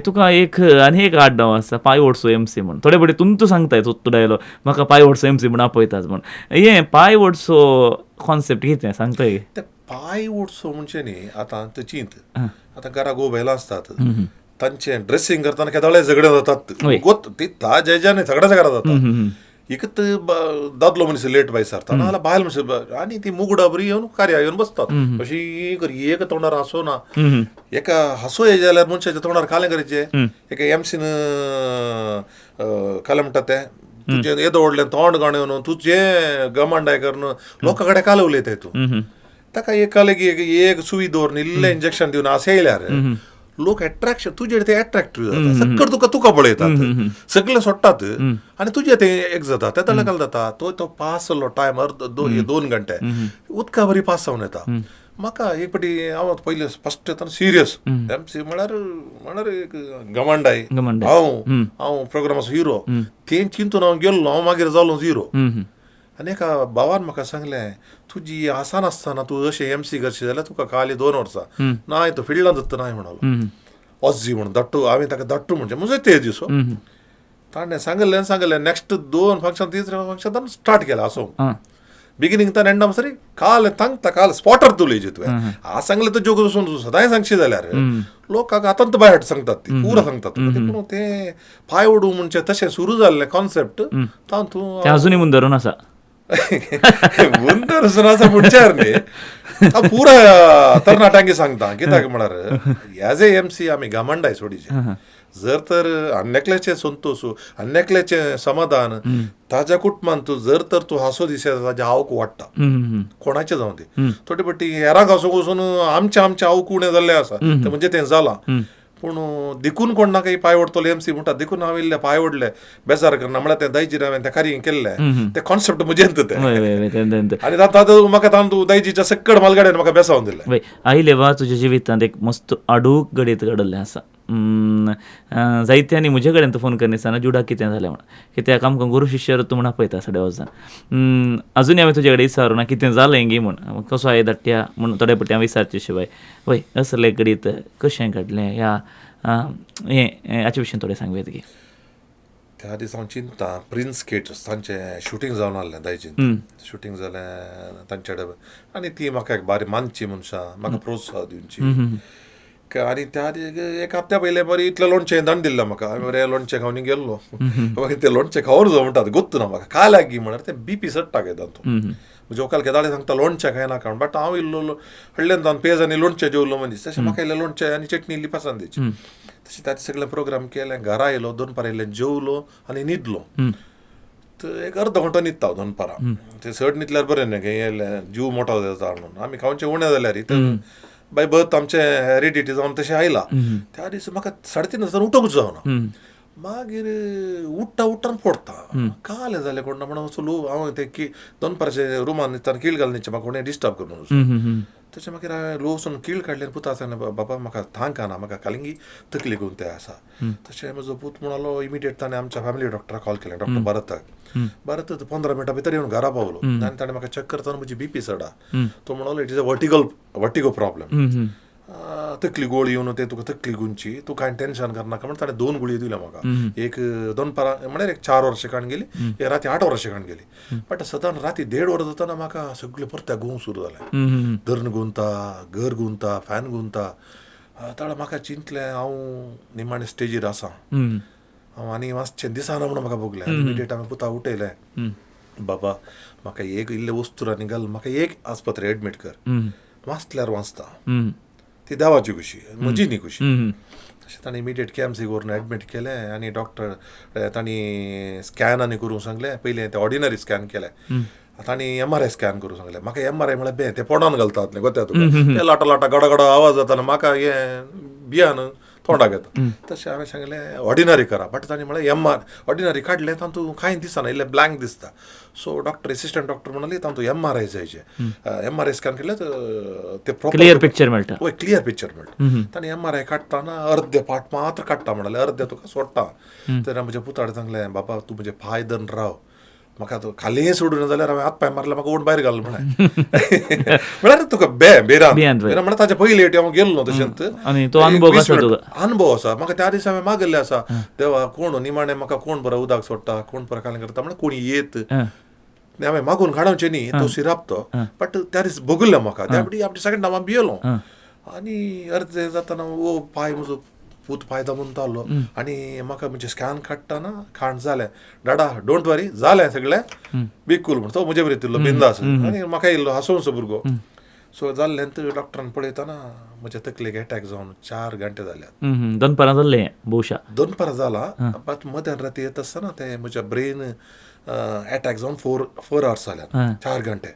तुका एक आनी एक आडनांव आसा पांय ओडसो एम सी म्हण थोडे बडे तुमचो सांगताय तूं डायलॉग म्हाका पांय ओडसो एम सी म्हण आपयतात म्हण हें पांय ओडसो कॉन्सेप्ट कितें सांगताय. ते पांय ओडसो म्हणजे न्ही आतां ते चिंत आतां घरा गो बैलां आसतात तांचें ड्रेसिंग करतना केदोळे झगडे जातात ती जेज्यान झगड्याच्या घरा जाता. एकत दादलो मनीस लेट बाय सरता ना जाल्यार बायल मनीस आनी ती मुगडा बरी येवन कार्या येवन बसतात अशी एक तोंडार हांसो ना एका हांसो येयलें जाल्यार मनशाच्या तोंडार कालें करचें एका एमसीन कालें म्हणटा तें तुजें येदो व्हडलें तोंड गाणें येवन तुजें गमांडाय करून लोकां कडेन कालें उलयताय तूं ताका एक कालें एक सुई दवरून इल्लें इंजेक्शन दिवन हांस येयल्यार लोक एट्रॅक्शन तुजेर ते एट्रॅक्ट जाता सक्कर तुका तुका पळयतात सगळे सोडटात आनी तुजें ते एक जाता ते ताका जाता तो तो पास जाल्लो टायम अर्द 2 घंटे उदका बरी पास जावन येता. म्हाका एक फावटी हांव पयलीं फस्ट येतना सिरियस एमसी म्हळ्यार म्हळ्यार एक गमांडाय हांव हांव प्रोग्रामाचो हिरो तें चिंतून हांव गेल्लो हांव मागीर जालो झिरो. आनी एका भावान म्हाका सांगलें तुजी आसा नासतना तूं अशें एमसी करशी जाल्यार तुका खाली 2 वर्सां ना तूं फिल्डान जाता नाय म्हणलो अज्जी म्हणून धाट्टू हांवें ताका धाट्टू म्हणजे म्हजो तेज दिसो ताणें सांगलें सांगलें नेक्स्ट 2 फंक्शन 3 फंक्शन ताणें स्टार्ट केलें आसूं बिगिनींग ताणें एंडा सरी काल तांगता काल स्पॉटर तुलयची तुवें आ सांगलें तर जोक वचून तूं सदांय सांगशी जाल्यार लोकांक आतां बाय सांगतात ती पुरा सांगतात पूण तें पांय ओडूं म्हणजे तशें सुरू जाल्लें कॉन्सेप्ट तातूंत अजुनूय मुंदरून आसा मुंदर आसा म्हणच्यार न्ही हांव पुरा तरणाट्यांक सांगता कित्याक म्हळ्यार एज ए एमसी आमी घमंडाय सोडीचे जर तर अन्नेकल्याचें संतोश अन्नेकल्याचें समाधान ताज्या कुटुंबान तूं जर तर तूं हांसो दिसता ताज्या आवक वाडटा कोणाचें जावं ती थोडे पट्टी हेरांक हांसो वचून आमचें आमचें आवक उणें जाल्लें आसा तें म्हणजे तें जालां पूण देखून कोण ना काही पांय ओडटलो एमसी म्हणटा देखून हांव इल्लें पांय ओडलें बेजार करना म्हळ्यार तें दायजीर हांवें तें कार्य केल्लें तें कॉन्सेप्ट म्हजेंत तें आनी आतां म्हाका तातूंत दायजीच्या सक्कड मालगाड्यान म्हाका बेसावन दिलें. आयले वा तुज्या जिवितांत एक मस्त आडूक घडयत घडल्लें आसा जायत्यांनी म्हजे कडेन तूं फोन करनासतना जुडा कितें जालें म्हण कित्याक आमकां गुरू शिष्य तूं म्हण आपयता साडे वजान अजुनूय हांवें तुजे कडेन विचारूं ना कितें जालें गी म्हण कसो आहे धाडट्या म्हण थोडे पट्टी हांवें विचारचे शिवाय वय असलें घडीत कशें घडलें ह्या हें हाचे विशीं थोडें सांगूं येता की. त्या दिसा हांव चिंता प्रिन्स केट्स तांचें शुटींग जावन आहलें दायजीन शुटींग जालें तांचे कडेन आनी ती म्हाका एक बारी मानची मनशां म्हाका प्रोत्साह दिवची आनी त्या एक हप्त्या पयलें बरें इतलें लोणचें दाण दिल्लें म्हाका हांवें बरें लोणचें खावन गेल्लो मागीर तें लोणचें खावन जावं म्हणटात गोत्तू ना म्हाका काल गी म्हळ्यार तें बीपी चडटा काय तातूंत म्हणजे वकाल केदाळे सांगता लोणचें खायनाका म्हण बट हांव इल्लो हडल्यान जावन पेज आनी लोणचें जेवलो मनीस तशें म्हाका इल्लें लोणचें आनी चटणी इल्ली पसंत दिची तशें ताचें सगळें प्रोग्राम केलें घरा येयलो दनपार येयलें जेवलो आनी न्हिदलो तर एक अर्द घंटो न्हिदता हांव दनपारां तें चड न्हिदल्यार बरें न्ही येयलें जीव मोटो जाता म्हणून आमी खावचें उणें जाल्यार बाय बर्थ आमचें हेरिडिटी जावन तशें आयलां त्या दीस म्हाका 3:30 वरांचेर उठोंकूच जावना मागीर उठ्ठा उठ्ठान पडटा कालें जालें कोण ना म्हणून वचून हांव तें की दनपारचें रुमान न्हिदतना कीळ घालून न्हिदचें म्हाका कोणें डिस्टर्ब करून तशें मागीर हांवें लो वचून कीळ काडली आनी पुता सांगलें बाबा म्हाका थांक ना म्हाका कालिंगी तकली गुंते आसा तशें म्हजो पूत म्हणलो इमिडिएट ताणें आमच्या फॅमिली डॉक्टराक कॉल केलें डॉक्टर भरताक भरत 15 मिनटां भितर येवन घरा पावलो आनी ताणें म्हाका चॅक करतना म्हजी बीपी चडा तो म्हणलो it is a vertigo problem तकली गोळी येवन ते तुका तकली गुंची तूं कांय टेन्शन करनाका म्हण ताणें 2 गुळी दिल्यो म्हाका एक दनपारां म्हळ्यार एक 4 वरां काण गेली एक राती 8 वरां काण गेली बट सदां राती 1.5 वर जातना म्हाका सगळें परत्या गुवूंक सुरू जालें धरण गुंता घर गुंता फॅन गुंता ताणें म्हाका चिंतलें हांव निमाणें स्टेजीर आसा हांव आनी मातशें दिसना म्हणून म्हाका भोगलें इमिडिएट हांवें पुता उठयलें बाबा म्हाका एक इल्लें वस्तूर आनी घाल म्हाका एक आस्पत्रे एडमीट कर वाचल्यार वाचता ती देवाची खुशी म्हजी न्ही खुशी तशें ताणें इमिडिएट केएमसीक व्हरून एडमीट केलें आनी डॉक्टर तांणी स्कॅन आनी करूंक सांगलें पयलीं तें ऑर्डिनरी स्कॅन केलें तांणी MRI scan करूंक सांगलें म्हाका MRI म्हळ्यार बें तें पोंडान घालतात गोत्या तुका तें लाटा लाटा गडा गडा आवाज जाता म्हाका हें बियान तोंडाक येता तशें हांवें सांगलें ऑर्डिनरी करा बट तांणी म्हळें MR ordinary काडलें तातूंत कांय दिसना इल्लें ब्लँक दिसता सो डॉक्टर एसिस्टंट डॉक्टर म्हणाली तातूंत MRI जायचें MRI scan केलें ते क्लियर पिक्चर मेळटा वय क्लियर पिक्चर मेळटा ताणें MRI काडटाना अर्दे पाट मात्र काडटा म्हणाले अर्दे तुका सोडटा तेन्ना म्हज्या पुताड सांगलें बाबा तूं म्हजें पांय धरून राव म्हाका तूं खाली सोडून जाल्यार हांवें हात पांय मारले म्हाका ओड भायर घाल म्हळें म्हळ्यार तुका बेरान म्हळ्यार ताच्या पयलीं हांव गेल्लो तशेंच अनुभव आसा म्हाका त्या दिसा हांवें मागल्लें आसा देवा कोण निमाणें म्हाका कोण बरो उदक सोडटा कोण बरो कालें करता म्हळ्यार कोण येत हांवें मागून काडोवचें न्ही तो सिराप तो बट त्या दीस भोगल्लें म्हाका त्या आपली सेकंड हांव भियेलो आनी अर्दे जातना ओ पांय म्हजो पूत पांय दामून ताल्लो आनी म्हाका म्हणजे स्कॅन काडटना खाण जालें डाडा don't वरी जालें सगळें बी कूल म्हण तो म्हजे बरी तिल्लो बिंदास आनी म्हाका येयल्लो हांसोवचो भुरगो. सो जाल्लें डॉक्टरान पळयतना म्हज्या तकलेक एटॅक जावन 4 घंटे जाल्यात. दनपारां जाल्लें बहुशा दनपारां जाला बट मध्यान राती येता आसतना ते म्हज्या ब्रेन एटॅक जावन 4 आवर्स जाल्यात 4 घंटे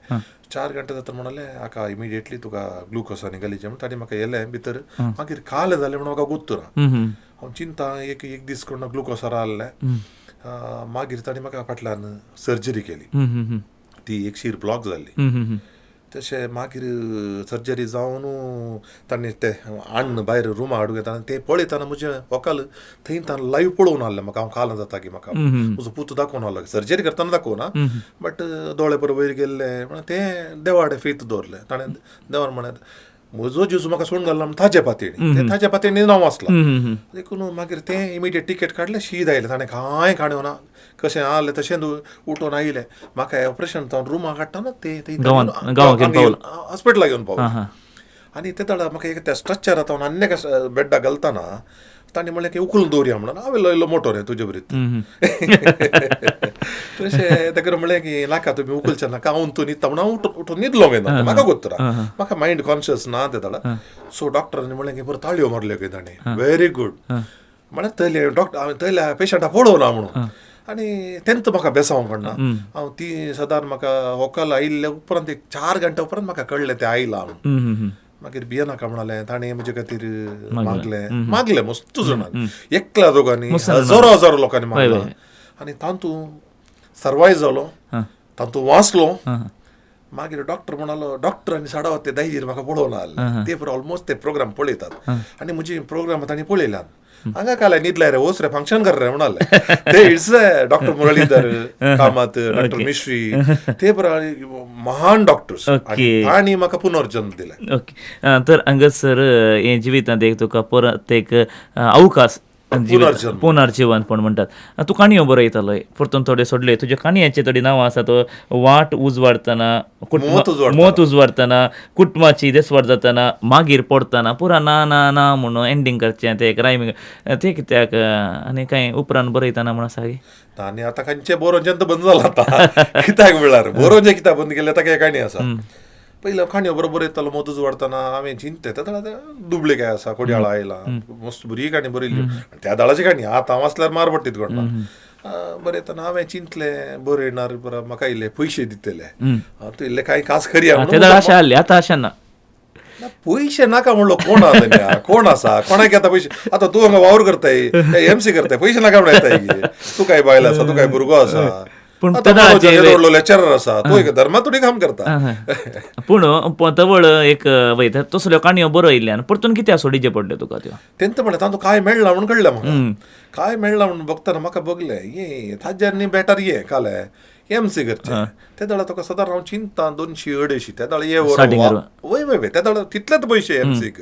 4 घंटे जाता म्हणाले हाका इमिडिएटली तुका ग्लुकोज आनी घालीचे म्हण ताणी म्हाका येलें भितर. मागीर कालें जालें म्हणून म्हाका गुत्तुना हांव चिंता एक एक दीस करून ग्लुकोजार आहलें. मागीर ताणी म्हाका फाटल्यान सर्जरी केली ती एक शीर ब्लॉक जाल्ली. तशें मागीर सर्जरी जावन तांणी ते हाडून भायर रुमा हाडून घेतना ते पळयतना म्हजें व्हंकल थंय ताणें लायव्ह पळोवन आहलें म्हाका हांव काल जाता की म्हाका म्हजो पूत दाखोवन आहलो सर्जरी करतना दाखोवना बट दोळे बरोबर वयर गेल्ले म्हणून तें देवाडे फेत दवरलें ताणें देवान म्हणलें म्हजो जेजू म्हाका सोडून घालना म्हण ताजे पातयेणी तें ताजे पातयेणी नांव आसलां देखून मागीर तें इमिडिएट टिकेट काडलें शीद आयलें ताणें कांय काणयो ना कशें आहलें तशें उठोवन आयलें म्हाका ऑपरेशन जावन रुमा काडटना ते हॉस्पिटलाक येवन पावलें. आनी ते तडा म्हाका एक त्या स्ट्रक्चर आतां आनी एका बेड्डाक घालतना तांणी म्हणलें की उखलून दवरया म्हणून हांव इल्लो इल्लो मोटो रे तुजे बरीत तशें ताका म्हणलें की नाका तुमी उखलचे नाका हांव तूं न्हिदता म्हणून हांव उठून न्हिदलो गे म्हाका गोत्तरा म्हाका मायंड कॉन्शियस ना ते तडा. सो डॉक्टरांनी म्हणलें की बरें ताळयो मारल्यो की ताणें व्हेरी गुड म्हणलें थंयले डॉक्टर हांवें थंयल्या पेशंटा पळोवना म्हणून आनी तेंच म्हाका बेसांव कडना हांव ती सदांच म्हाका व्हंकल आयिल्ल्या उपरांत एक 4 घंटे उपरांत म्हाका कळ्ळें तें आयलां म्हणून. मागीर भियेनाका म्हणालें ताणें म्हजे खातीर मागलें मागलें मस्त जाणांनी एकल्या दोगांनी हजारो हजारो लोकांनी मागलें आनी तातूंत सर्वायव जालो तातूंत वाचलो. मागीर डॉक्टर म्हणालो डॉक्टर आनी साडावत ते दायजीर म्हाका पळोवन आहले ते ऑलमोस्ट ते प्रोग्राम पळयतात आनी म्हजी प्रोग्राम तांणी पळयल्यात हांगा काल न्हिदलाय रे वच रे फंक्शन कर रे म्हणाले ते it's doctor Muralidhar Kamat doctor Mishri ते महान डॉक्टर्स तांणी म्हाका पुनर्जन्म दिले. ओके तर हांगासर हे जिवितांत एक तुका परत एक अवकाश पुनर्जीवन पण म्हणटात. तूं काणयो बरयतालो परतून थोडे सोडले तुज्या काणयांचे थोडी नांवां आसा तो वाट उजवाडतना मत उजवाडतना कुटुंबाची देसवाड जातना मागीर पडतना पुरा ना ना ना म्हणून एंडींग करचें तें एक रायमींग तें कित्याक आनी कांय उपरांत बरयतना म्हण आसा आनी आतां खंयचें बरोवचें बंद जालां आतां कित्याक म्हळ्यार बरोवचें कित्याक बंद केलें ताका एक काणी आसा. पयलीं काणयो बरोबर येतालो मत उजवाडतना हांवें चिंतलें त्या दुबळे काय आसा कोडयाळा आयला मस्त बरी काणी बरयल्ली त्या दाळाची काणी आतां हांव आसल्यार मार पडटीत कोणा बरयतना हांवें चिंतलें बरयणार बरं म्हाका इल्ले पयशे दितले तूं इल्ले कांय खास खरी आतां आशा ना पयशे नाका म्हणलो कोण आसा कोण आसा कोणाक येता पयशे आतां तूं हांगा वावर करताय एमसी करताय पयशे नाका म्हणून येताय तूं काय बायल आसा तूं काय भुरगो आसा पूण लेक्चरर आसा तूं एक धर्मातून काम करता पूण तवळ एक वयता तसल्यो काणयो बरयल्ल्यान परतून कित्याक सोडीचे पडल्यो तुका त्यो तेंच म्हणलें तातूंत कांय मेळ्ळा म्हणून कळ्ळें म्हाका काय मेळ्ळा म्हणून बघतना म्हाका बघलें ये ताज्यांनी बेटर ये काले एमसी करचें ते दळा तुका सदां हांव चिंता 200 250 त्या दळा ये वय वय वय त्या दळा तितलेच पयशे एमसीक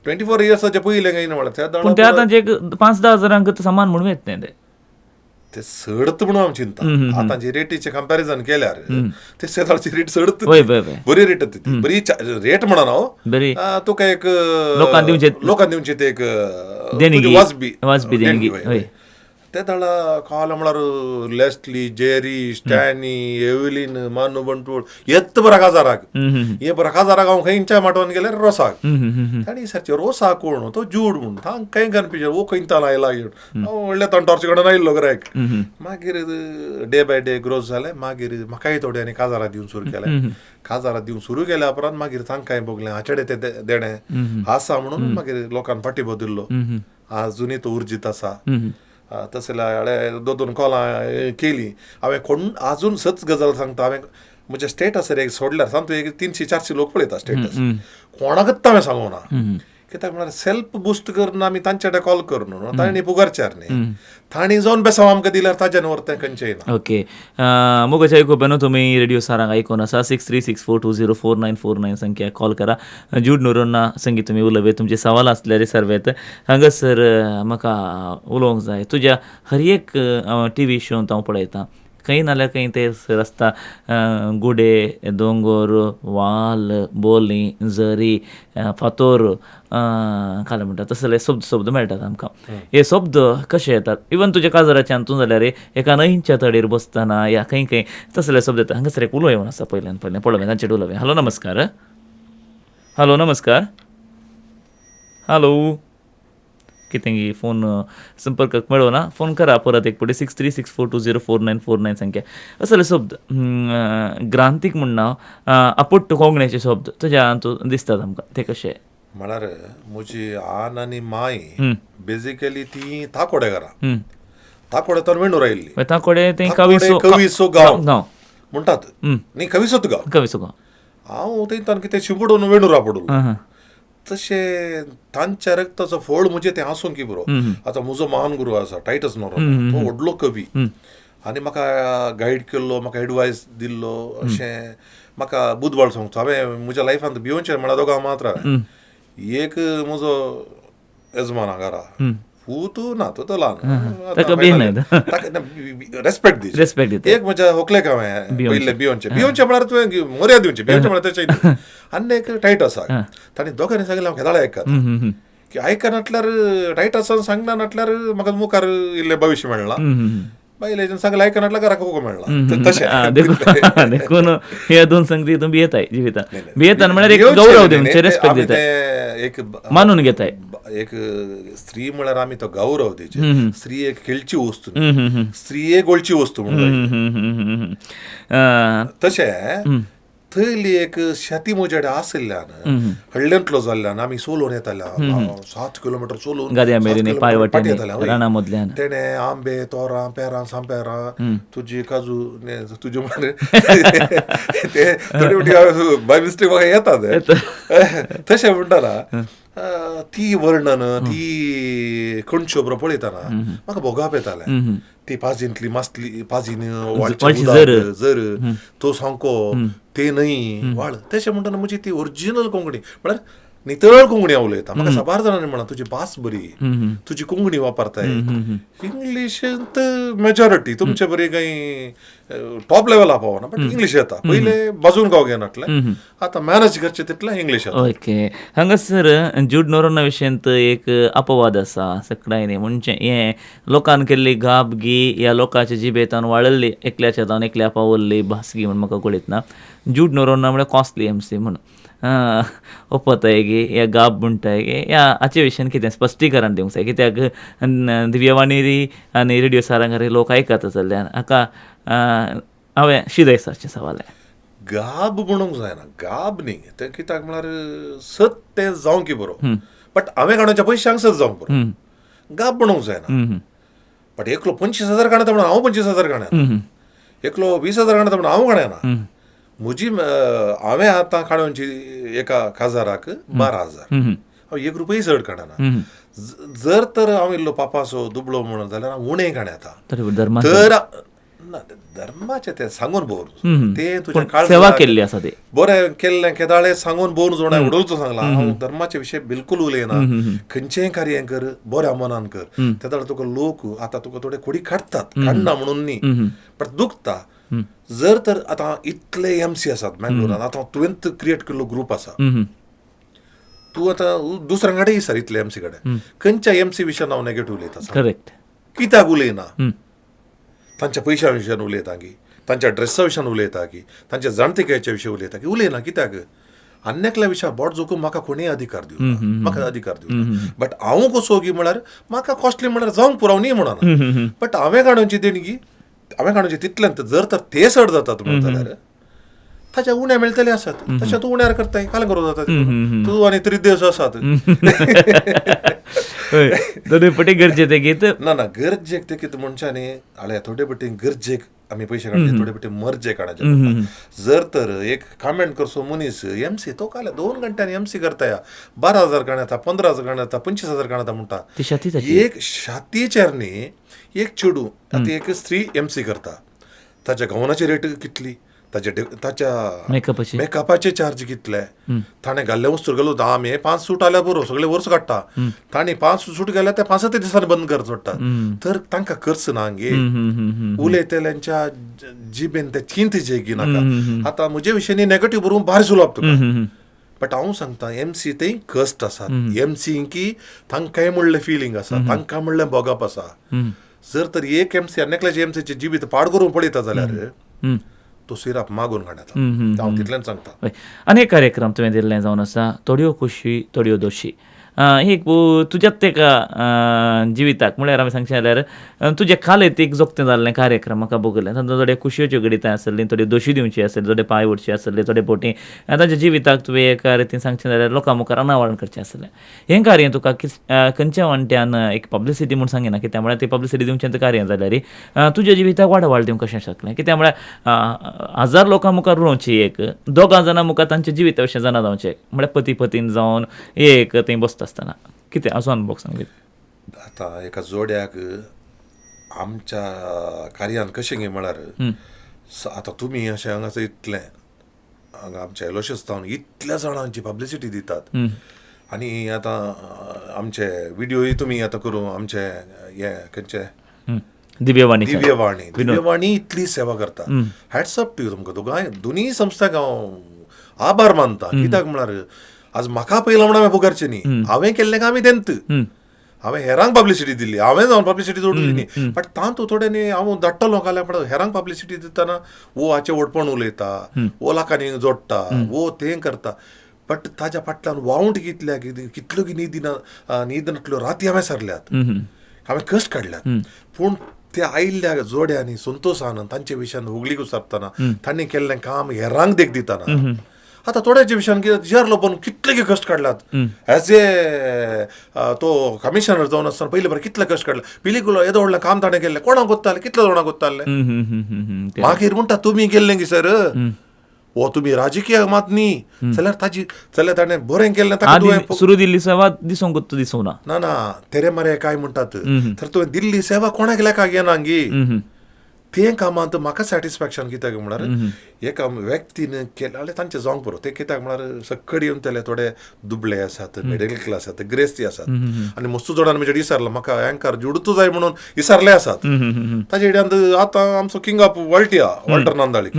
24 इयर्साचे पयलें काय म्हणल्यार त्या दळा ते आतां 5-10 हजारांक सामान म्हणून येत न्ही ते ते सडत म्हणून हांव चिंता आतांची रेटीचें कंपॅरिजन केल्यार ते शेताची रेट सडत बरी रेट ती बरी रेट म्हणा हांव तुका एक लोकांक दिवचे ते एक वाजबी वाजबी देणगी ते दळा काल म्हळ्यार लेस्ली जेरी स्टॅनी एवलीन मानू बंटूळ येत बरा काजाराक हे बरा काजाराक हांव खंयच्या माटवान गेल्यार रोसाक ताणी सारचे रोसा कोण तो जूड म्हूण तांकां खंय कन्फ्युजन वो खंयतान आयला हांव व्हडल्या तंटोर्चे कडेन आयिल्लो गिरायक. मागीर डे बाय डे ग्रोथ जालें मागीर म्हाकाय थोड्यांनी काजारां दिवन सुरू केलें काजारां दिवन सुरू केल्या उपरांत मागीर तांकांय भोगलें आचेडे ते देणें आसा म्हणून मागीर लोकांक पाठिंबो दिल्लो आजुनूय तो उर्जीत आसा. तशें जाल्यार 2-2 कॉलां केली हांवें कोण आजून सच गजाल सांगता हांवें म्हज्या स्टेटसार एक सोडल्यार सांग एक 300-400 लोक पळयता स्टेटस कोणाकच हांवें सांगूना कित्याक म्हळ्यार सेल्फ बुस्ट करून आमी तांचे कडेन कॉल करून न्हू तांणी पुगरच्यार न्ही तांणी जावन बेसांव आमकां दिल्यार ताज्यान व्हरता खंयचेय ना. ओके मोगाच्या आयकुप्यानो तुमी रेडिओ सारांग आयकून आसा 6364204949 संख्या कॉल करा. जूड नोरोन्हा संगीत तुमी उलोवया तुमचे सवाल आसल्यार सर्वेत. हांगासर म्हाका उलोवंक जाय तुज्या हर एक टी व्ही शोंत हांव पळयतां खंय नाल्यार खंय ते रस्ता गुडे दोंगोर वाल बोली झरी फातोर काल म्हणटा तसले शब्द शब्द मेळटात आमकां. हे शब्द कशे येतात इवन तुज्या काजराच्या हातून जाल्यार एका न्हंयच्या तडीर बसतना या खंय खंय तसले शब्द येता. हांगासर एक उलो येवन आसा पयल्यान पयलें पळोवया तांचे उलोवया. हॅलो नमस्कार. हॅलो नमस्कार. हॅलो कितें फोन संपर्क मेळना, फोन करा परत एक पटी 6364204949 संख्या. असले शब्द ग्रांथीक म्हणना आपुट्ट कोंकण्याचे शब्द तुज्या हातूंत दिसतात आमकां, ते कशे? म्हळ्यार म्हजी आन आनी माय बेजिकली ती ताकोडेकारां, ताकोडे तर वेंडूर आयिल्ली. ताकोडे ते कविसो गांव म्हणटात न्ही, कविसोत गांव, कविसो गांव. हांव थंय तांकां कितें शिंपडून वेंडूरा पडलो तशें तांच्या रक्ताचो फळ म्हजें तें आसूंक की बरो. आतां म्हजो महान गुरू आसा टायटस नोरोन्हा, तो व्हडलो कवी आनी म्हाका गायड केल्लो, म्हाका एडवायस दिल्लो. अशें म्हाका बुदवाळ सांगचो हांवें म्हज्या लायफांत भिवचें म्हळ्यार दोगां मात्र हांवें. एक म्हजो येजमान घरा पूत ना, तो ल्हान, रेस्पेक्ट दी, रेस्पेक्ट दिता. एक म्हज्या होकलेक हांवें पयलें भिवचें, भिवचें म्हळ्यार तुवें मर्याद दिवचें, भिवचें म्हळ्यार तेचें. आनी एक टायट आसा तांणी दोगांनी सांगलें हांव केदाळ आयकता की आयकनाटल्यार टायट आसा सांगना नाटल्यार म्हाका मुखार इल्लें भविश्य मेळ्ळां, बायलेच्यान सांगलें आयकनाटल्यार घराक कोको मेळ्ळां. तशें देखून हे दोन संगती तूं भियेताय जिवितान, भियेतान म्हळ्यार एक गौरव दिवचें, रेस्पेक्ट दिताय, एक मानून घेताय. एक स्त्री म्हळ्यार आमी तो गौरव दिवचे. स्त्री एक खेळची वस्तू, स्त्री एक गोळची वस्तू म्हणून. तशें थंयली एक शेती म्हज्या आशिल्ल्यान हळ्ळेंतलो जाल्ल्यान आमी सोलोवन येताले, 7 किलोमिटर सोलोवन येताले. तेणें आंबे, तोरां, पेरां, सामपेरां, तुजी काजू, तुजे ते थोडी फावटी बाय मिस्टेक म्हाका येतात तशें म्हणटना ती वर्णन ती कणच्यो बरो पळयतना म्हाका भोगाप येतालें. ती पाजींतली मासली पाजीन वाळची जर तो सामको ते न्हय वाळ. तशें म्हणटना म्हजी ती ओरिजिनल कोंकणी म्हळ्यार नितळ कोंकणी हांव उलयता. म्हाका साबार जाणांनी म्हणा तुजी भास बरी, तुजी कोंकणी वापरताय. इंग्लिशेंत मेजॉरिटी तुमचे बरी कांय टॉप लेवला पावना, बट इंग्लीश येता. पयले बाजून गांव घेनाटले, आतां मॅनेज करचें तितलें इंग्लीश येता. ओके, हांगासर ज्यूड नोरोन्हा विशयांत एक अपवाद आसा सकडायनी, म्हणजे हें लोकान केल्ली गाबगी ह्या लोकांच्या जिबेतान वाळल्ली एकल्याच्या जावन एकल्या पावल्ली भासगी म्हूण म्हाका कळीत ना. ज्यूड नोरोन्हा म्हळ्यार कॉस्टली एम सी म्हूण ओपताय गे या गाब म्हणटाय गे, ह्या हाचे विशयान कितें स्पश्टीकरण दिवंक जाय, कित्याक दिव्यवाणी आनी रेडियो सारंगारी लोक आयकता जाल्ल्यान हाका हांवें शिदय सरचें सवाल. गाब म्हणूंक जायना, गाब न्ही तें, कित्याक म्हळ्यार सत तें जावंक की बरो, बट हांवें काडूच्या पयशांक सत जावंक बरो, गाब म्हणूंक जायना. बट एकलो 25,000 काडता म्हणून हांव 25,000 काडना, एकलो 20,000 काडता म्हणून हांव काडना. म्हजी हांवें आतां काडूनची एका काजाराक 12,000, हांव 1 रुपया चड काडना. जर तर हांव इल्लो पापासो दुबळो म्हणून जाल्यार हांव उणें काडता. तर ना धर्माचें तें सांगून भोवरून तें तुजें सेवा केल्ली आसा, ते बरें केल्लें केदाळे सांगून भोवरून जोड उडोवचो सांगला. हांव धर्माचे विशय बिलकूल उलयना. खंयचेंय कार्य कर बऱ्या मनान कर, तेदाळ तुका लोक आतां तुका थोडे खोडी काडटात, काडना म्हणून न्ही, बट दुखता. जर तर आतां इतले एम सी आसात मँगलोरान, आतां तुवें क्रिएट केल्लो ग्रूप आसा, तूं आतां दुसऱ्या कडेन सर इतले एम सी कडेन खंयच्या एम सी विशयान हांव नेगेटीव उलयता? करेक्ट. कित्याक उलयना? तांच्या पयशां विशयान उलयता की, तांच्या ड्रेसा विशयान उलयता की, तांच्या जाणटेकायच्या विशय उलयता की, उलयना कित्याक? आनी एकल्या विशयार बोट जोखून म्हाका कोणीय अधिकार दिवना, म्हाका अधिकार दिवना. बट हांव कसो की म्हळ्यार म्हाका कॉस्टली म्हळ्यार जावंक पुरो न्ही म्हणना, बट हांवें काडूनची देणगी हांवें काडूनची तितल्यान जर तर ते चड जातात म्हणत जाल्यार ताच्या उण्या मेळटले आसात, तशें तूं उण्यार करताय काल करूं जाता तूं आनी त्रिदेश आसात. थोडे पटी गरजेक घेत ना ना गरजेक ते कितें म्हणचे न्ही हाल्या थोडे पटी गरजेक आमी पयशे काडचे, थोडे पटी मर्जे काडचे. जर तर एक कमेंट करचो मनीस एम सी तो काल 2 घंट्यांनी एम सी करता, 12,000 काडता, 15,000 काडता, 25,000 काडता म्हणटा. एक शातीचेर न्ही एक चेडूं आतां एक स्त्री एम सी करता, ताच्या गवनाची रेट कितली, ताच्या मेकअपाचे चार्ज कितले, ताणें घाल्ले वस्तू गेलो आमी 5 सूट आल्यार बरो सगळे वर्स काडटा, ताणें 5 सूट गेल्यार ते 5 दिसांनी बंद कर सोडटा. तर तांकां खर्च ना गे, उलयतल्यांच्या जिबेन ते चिंतचे की नाका. आतां म्हजे विशयांनी नेगेटीव बरोवन भायर उलोवप तुका बट हांव सांगता एमसी तें कश्ट आसात, एमसी की तांकांय म्हणलें फिलींग आसा, तांकां म्हणलें भोगप आसा. जर तर एक एमसी आनी एकल्याचे एमसीचे जिवीत पाड करूंक पळयता जाल्यार तो सिराप मागून काडटा, हांव तितलेंच सांगता. आनी एक कार्यक्रम तुवें दिल्लें जावन आसा, थोड्यो खोशी थोड्यो दोशी. एक तुज्याच तेका जिविताक म्हळ्यार आमी सांगचें जाल्यार तुज्या कालेतीक जोगतें जाल्लें कार्यक्रम म्हाका भोगलें. तातूंत थोडे खुशयोच्यो घडितां आसलीं, थोड्यो दोशी दिवची आसली, थोडे पांय ओडचे आसले, थोडे बोटी ताच्या जिविताक तुवें एका रितीन सांगचें जाल्यार लोकां मुखार अनावरण करचें आसलें. हें कार्य तुका खंयच्या वांट्यान एक पब्लिसिटी म्हूण सांगिना, कित्याक म्हळ्यार ती पब्लिसिटी दिवचें कार्य जाल्यार तुज्या जिविताक वाडवाळ दिवंक कशें शकलें? कित्याक म्हळ्यार हजार लोकां मुखार उलोवची एक, दोगां जाणां मुखार तांच्या जिविता विशीं जाणा जावचें म्हळ्यार पती पतीन जावन एक थंय बसता आसतना कितें असो अनुभव सांगीत? आतां एका जोड्याक आमच्या कार्यान कशें गे म्हळ्यार आतां तुमी अशें हांगासर इतलें हांगा आमच्या एलोशियस जावन इतल्या जाणांची पब्लिसिटी दितात आनी आतां आमचे विडियोय तुमी आतां करूं आमचे हे खंयचे दिव्यवाणी, दिव्यवाणी, दिव्यवाणी इतली सेवा करता. हॅट्स ऑफ टू you तुमकां दोगांय, दोनूय संस्थांक हांव आभार मानता. कित्याक म्हळ्यार आज म्हाका पयला म्हणून हांवें पुकारचें न्ही, हांवें केल्लें काम तेंत, हांवें हेरांक पब्लिसिटी दिल्ली, हांवें जावन पब्लिसिटी जोडली न्ही. बट तातूंत थोडे न्ही हांव धाडटलो लोकांक म्हणटा हेरांक पब्लिसिटी दितना वो हाचें व्हडपण उलयता, वो लोकांनी जोडटा, वो तें करता, बट ताज्या फाटल्यान वावंट कितल्या कितल्यो न्हीद नातल्यो राती हांवें सारल्यात, हांवें कश्ट काडल्यात. पूण त्या आयिल्ल्या जोड्यांनी संतोशान तांचे विशयान होगळीक सारतना तांणी केल्लें काम हेरांक देख दितना आतां थोड्याच्या विशयान कितें जी आर लोबोन कितले कश्ट काडल्यात एज ए तो कमिशनर जावन आसतना पयले बरें कितले कश्ट काडले, पिलिकुलो येदो व्हडलें काम ताणें केल्लें, कोणाक गोत्तालें, कितले जाणांक गोत्तालें. मागीर म्हणटा तुमी केल्लें की सर हो तुमी राजकीय मात न्ही जाल्यार ताजी जाल्यार ताणें बरें केल्लें ताका सुरू दिल्ली सेवा दिसूंक दिसूंक ना. ना ना तेरे मरे काय म्हणटात तर तुवें दिल्ली सेवा कोणाक लेखाक येना गी. तें कामांत म्हाका सॅटिस्फॅक्शन कित्याक म्हळ्यार एका व्यक्तीन केलें जाल्यार तांचें जावंक पुरो. तें कित्याक म्हळ्यार सक्कड येवन तेले थोडे दुबळे आसात, मिडल क्लास आसात, ग्रेस्ती आसात आनी मस्तू जाणांनी म्हजे विचारलां म्हाका एंकर जुडतू जाय म्हणून विचारले आसात. ताजे हेड्यांत आतां आमचो किंग ऑफ वल्टिया वॉल्टर नांदाळी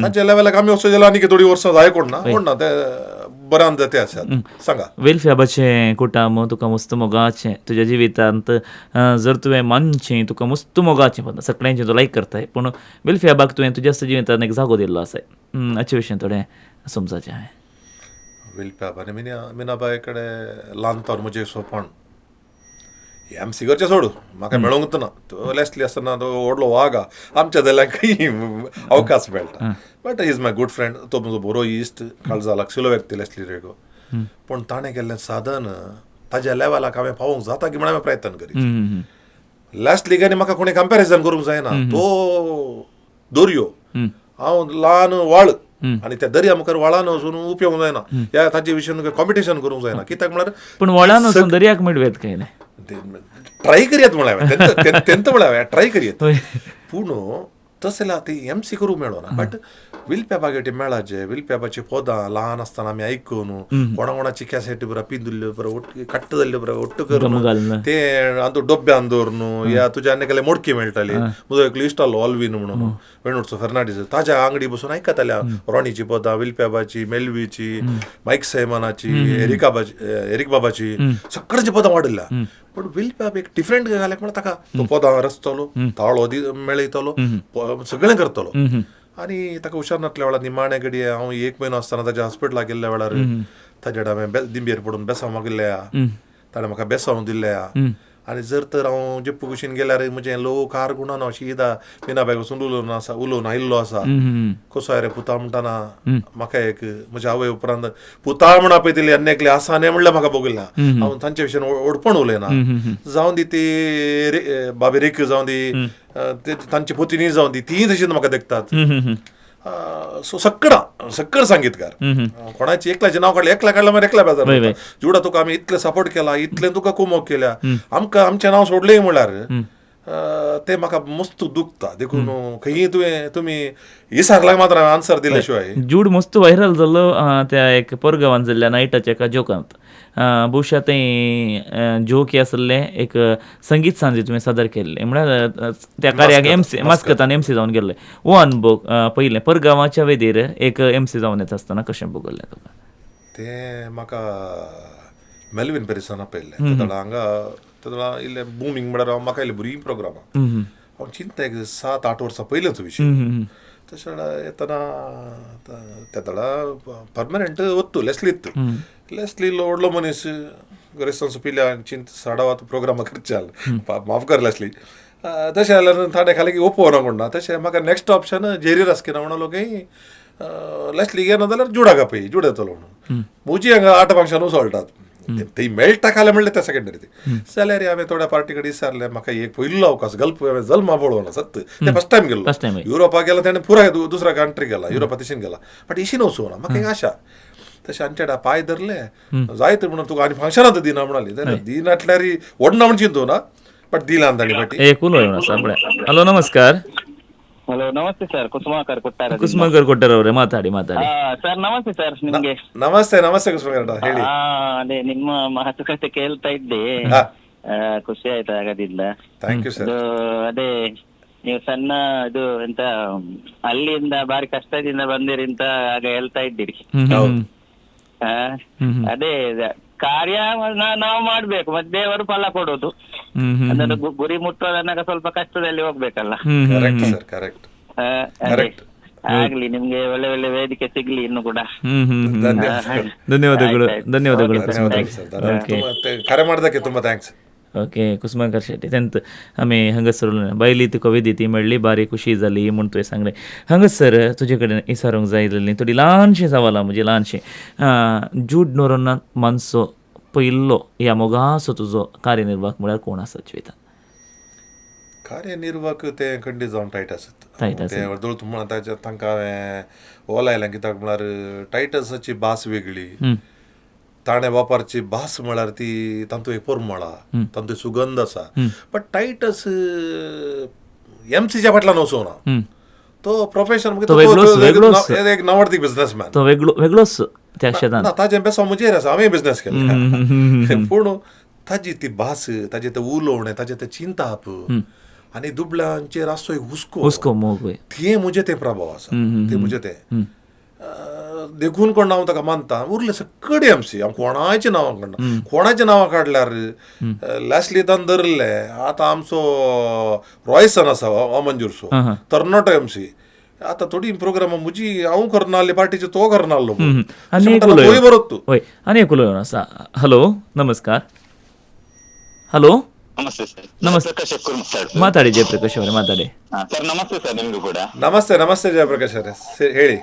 तांच्या लेवलाक आमी वचो जाल्यार आनी थोडी वर्सां जाय कोण ना कोण ना ते बऱ्यान ते आसात. सांगा वेलफेबाचें कुटाम तुका मस्त मोगाचें तुज्या जिवितांत जर तुवें मानचें तुका मस्त मोगाचें पडटा सगळ्यांचें तूं लायक करताय, पूण वेलफेबाक तुवें तुज्या जिवितांत एक जागो दिल्लो आसा हाचे विशीं थोडें समजाचें हांवें. वेलफेब आनी मिनाबाय कडेन ल्हान तर म्हजें सोंपण एम सी करचें सोडू म्हाका मेळोंकच ना, तो लेस्ली आसतना तो व्हडलो वाग आमच्या जाल्यार खंय अवकाश मेळटा. But is my good friend, तो म्हजो बरो इश्ट, काळजा लागशिल्लो व्यक्ती लेस्ली रेगो. पूण ताणें केल्लें साधन ताज्या लेवलाक हांवें पावोवंक जाता की म्हण हांवें प्रयत्न करी. लेस्ली आनी म्हाका कोणें कंपॅरिजन करूंक जायना, तो दर्यो, हांव ल्हान व्हाळ आनी त्या दर्या मुखार व्हाळान वचून उपयोग जायना, ह्या ताजे विशयान कॉम्पिटिशन करूंक जायना. कित्याक म्हळ्यार पूण व्हाळान वचून दर्याक मेळवेत काय ना ट्राय करयात म्हळ्यार हांवें तेंत म्हळ्यार हांवें ट्राय करयात, पूण तशें जाल्यार ती एम सी करूंक मेळना. बट विलपेबागेटी मेळाचे विलपेबाची पदां ल्हान आसतना आमी आयकून कोणा कोणाची कॅसेट बरो पिंदुल्ल्यो बरो कट्ट जाल्ल्यो बरो ഒಟ್ಟು करून ते आतां डोब्यान दवरून या तुज्या आनी एकले मोडकी मेळटाली. म्हजो एकलो इश्ट आहलो ऑल्वीन म्हणून वेणूरचो फेर्नांडीस, ताज्या आंगडी बसून आयकताले रॉनीची पदां, विलपेबाची, मेल्वीची, मायक सैमनाची, एरिक बाबाची, सगळ्यांची पदां वाडयल्या. पूण विलपेब एक डिफरंट घाल्याक म्हळ्यार ताका तो पदां रचतलो, ताळो मेळयतलो, सगळें करतलो. आनी ताका हुशार नासल्या वेळार निमाणे घडये हांव एक म्हयनो आसतना ताज्या हॉस्पिटलाक गेल्ल्या वेळार ताज्या हांवें दिंबेर पडून बेसांव मागिल्ल्या, ताणें म्हाका बेसांव दिल्ल्या. आनी जर तर हांव जेप्पू कुशीन गेल्यार म्हजें लोक कार गुणान हांव शीदा मिनाबाय वचून उलोवन आसा, उलोवन आयिल्लो आसा. कसो आरे पुता म्हणटाना म्हाका एक म्हज्या आवय उपरांत पुता म्हणा पळय तिली आनी एकली आसा न्ही म्हणल्यार म्हाका भोगला. हांव तांचे विशयान व्हडपण उलयना, जावं दी ती बाबी रेख जावं दी, तांची पोतिनी जावं दी, तीय तशीच म्हाका देखतात. सो सक्कडां सक्कड संगीतकार कोणाची एकल्याचें नांव काडलें, एकल्या काडलें मागीर एकल्या बेजार. जुडा तुका आमी इतलें सपोर्ट केला, इतलें तुका कुमोक केल्या, आमकां आमचें नांव सोडलें म्हणल्यार तें म्हाका मस्त दुखता. देखून खंयी तुवें तुमी विचारल्यार मात्र हांवें आन्सर दिले शिवाय. जूड मस्त व्हायरल जाल्लो त्या एक परगांवान जाल्ल्या नायटाच्या एका जोकांत. बहुशा तें जोक आसलें एक संगीत सांजे तुवें सादर केल्लें म्हळ्यार त्या कार्याक एमसी मास्कतान एमसी जावन गेल्लें. हो अनुभव पयलें परगांवाच्या वेदीर एक एमसी जावन येता आसतना कशें भोगल्लें तुका? ते म्हाका मेल्विन पेरिसान आपयल्लें तेदळा हांगा तेदळा इल्लें बुमींग म्हळ्यार म्हाका इल्लें बरी प्रोग्रामां हांव चिंता एक 7-8 वर्सां पयलेंचो विशय तशें येतना तेदळा परमनंट वत्तू लेस्ली इत्तू लेस्ली इल्लो व्हडलो मनीस ग्रेस्तांचो पिल्या चिंत साडावात प्रोग्रामां करचे माफ कर लेस्ली तशें जाल्यार ताणें खाली की ओपोवना म्हणना तशें म्हाका नेक्स्ट ऑप्शन जेरी रास्किना म्हणलो की लेस्ली घेना जाल्यार जुडाक आपय जुड येतलो म्हणून म्हजी हांगा 8 फंक्शन उसळटात ती मेळटा खालें म्हणलें त्या सेकेंडरी ती जाल्यार हांवें थोड्या पार्टी कडेन विचारलें म्हाका एक पयलो अवकाश गल्फ हांवें जल्मा पळोवना सत्य ते फर्स्ट टायम गेल्लो युरोपाक गेला तेणें पुराय दुसऱ्या कंट्री गेला युरोपा तशीन गेला बट इशीन वचूना म्हाका एक आशा तशें आमच्या पांय धरले जायत म्हणून तुका आनी फंक्शनां दिना म्हणाली जाल्यार दिनाटल्यार व्हडना म्हण चिंतू ना बट दिला ताणी फाटी. एक उलोवया. हॅलो नमस्कार. ಹಲೋ ನಮಸ್ತೆ ಸರ್, ಕುಸುಮಾಕರ್ ಕೊಟ್ಟಾರ. ಕುಸುಮಾಕರ್ ಕೊಟ್ಟಾರ ಅವರೇ ಮಾತಾಡಿ ಮಾತಾಡಿ. ಸರ್ ನಮಸ್ತೆ ಸರ್, ನಿಮ್ಗೆ ನಮಸ್ತೆ. ನಮಸ್ತೆ ಕುಸುಮಾಕರ್, ಹೇಳಿ. ಅದೇ ನಿಮ್ಮ ಮಾತುಕತೆ ಕೇಳ್ತಾ ಇದ್ದೆ, ಖುಷಿ ಆಯ್ತು ಆಗೋದಿಲ್ಲ. Thank you sir. ಅದೇ ನೀವು ಸಣ್ಣ ಇದು ಎಂತ ಅಲ್ಲಿಂದ ಬಾರಿ ಕಷ್ಟದಿಂದ ಬಂದಿರಿ ಅಂತ ಆಗ ಹೇಳ್ತಾ ಇದ್ದೀರಿ. ಅದೇ ಕಾರ್ಯ ನಾವು ಮಾಡ್ಬೇಕು, ಮತ್ತೆ ದೇವರು ಫಲ ಕೊಡೋದು. ಅದನ್ನು ಗುರಿ ಮುಟ್ಟುವುದನ್ನ ಸ್ವಲ್ಪ ಕಷ್ಟದಲ್ಲಿ ಹೋಗ್ಬೇಕಲ್ಲ. Correct sir, correct. ಆಗ್ಲಿ, ನಿಮ್ಗೆ ಒಳ್ಳೆ ಒಳ್ಳೆ ವೇದಿಕೆ ಸಿಗ್ಲಿ ಇನ್ನು ಕೂಡ. ಧನ್ಯವಾದಗಳು. ಧನ್ಯವಾದಗಳು. ಕರೆ ಮಾಡೋದಕ್ಕೆ ತುಂಬಾ thanks. Okay Kusumakar Shetty tenth आमी हांगासर बायली तुका वेदी मेळ्ळी, बारी खुशी जाली म्हूण तुवें सांगलें. हांगासर तुजे कडेन विचारूंक जाय जाल्ली थोडी ल्हानशी सवालां म्हजी ल्हानशी. जूड नोरोना मानसो पयल्लो ह्या मोगासो तुजो कार्यनिर्वाहक म्हळ्यार कोण आसा जिवितांत? कार्यनिर्वाहक ते खंडीत जावन टायट आसत ते अर्दोळ ताच्या तांकां हांवें ओलायलें कित्याक म्हळ्यार टायटसाची भास वेगळी, ताणें वापरची भास म्हळ्यार ती तातूंत एक परमळ, तातूंत सुगंध आसा. बट टायटस एमसीच्या फाटल्यान वचूना, तो प्रोफेशन एक नवर्तीक बिझनेसमॅन, तो वेगळोच त्या शेतान. ना ताजें बेसांव म्हजेर आसा, हांवें बिझनेस केला. पूण ताजी ती भास, ताजें तें उलोवणें, ताजें तें चिंताप आनी दुबळ्यांचेर आसचो एक हुस्को, हुस्को मोग, तें म्हजें तें प्रभाव आसा, तें म्हजें तें देखून कोण हांव ताका मानता. उरले सगळे एमसी हांव कोणाचें नांवां काडना, कोणाचें नांवां काडल्यार लास्टली तान धरले. आतां आमचो रॉयसन आसा अमंजूरचो तरणाटो एमसी, आतां थोडी प्रोग्रामां म्हजी हांव करना आहली पार्टीचे तो करना आहलो. आनी बरो तूं. हय, आनी एक उलोवया आसा. हॅलो नमस्कार. हॅलो ನಮಸ್ತೆ ಸರ್. ನಮಸ್ತೆ, ಮಾತಾಡಿ ಜಯಪ್ರಕಾಶ್ ಅವರೇ ಮಾತಾಡಿ. ಸರ್ ನಮಸ್ತೆ ಸರ್, ನಿಮ್ಗೂ ಕೂಡ ನಮಸ್ತೆ. ನಮಸ್ತೆ ಜಯಪ್ರಕಾಶ್ ಅವರೇ, ಹೇಳಿ.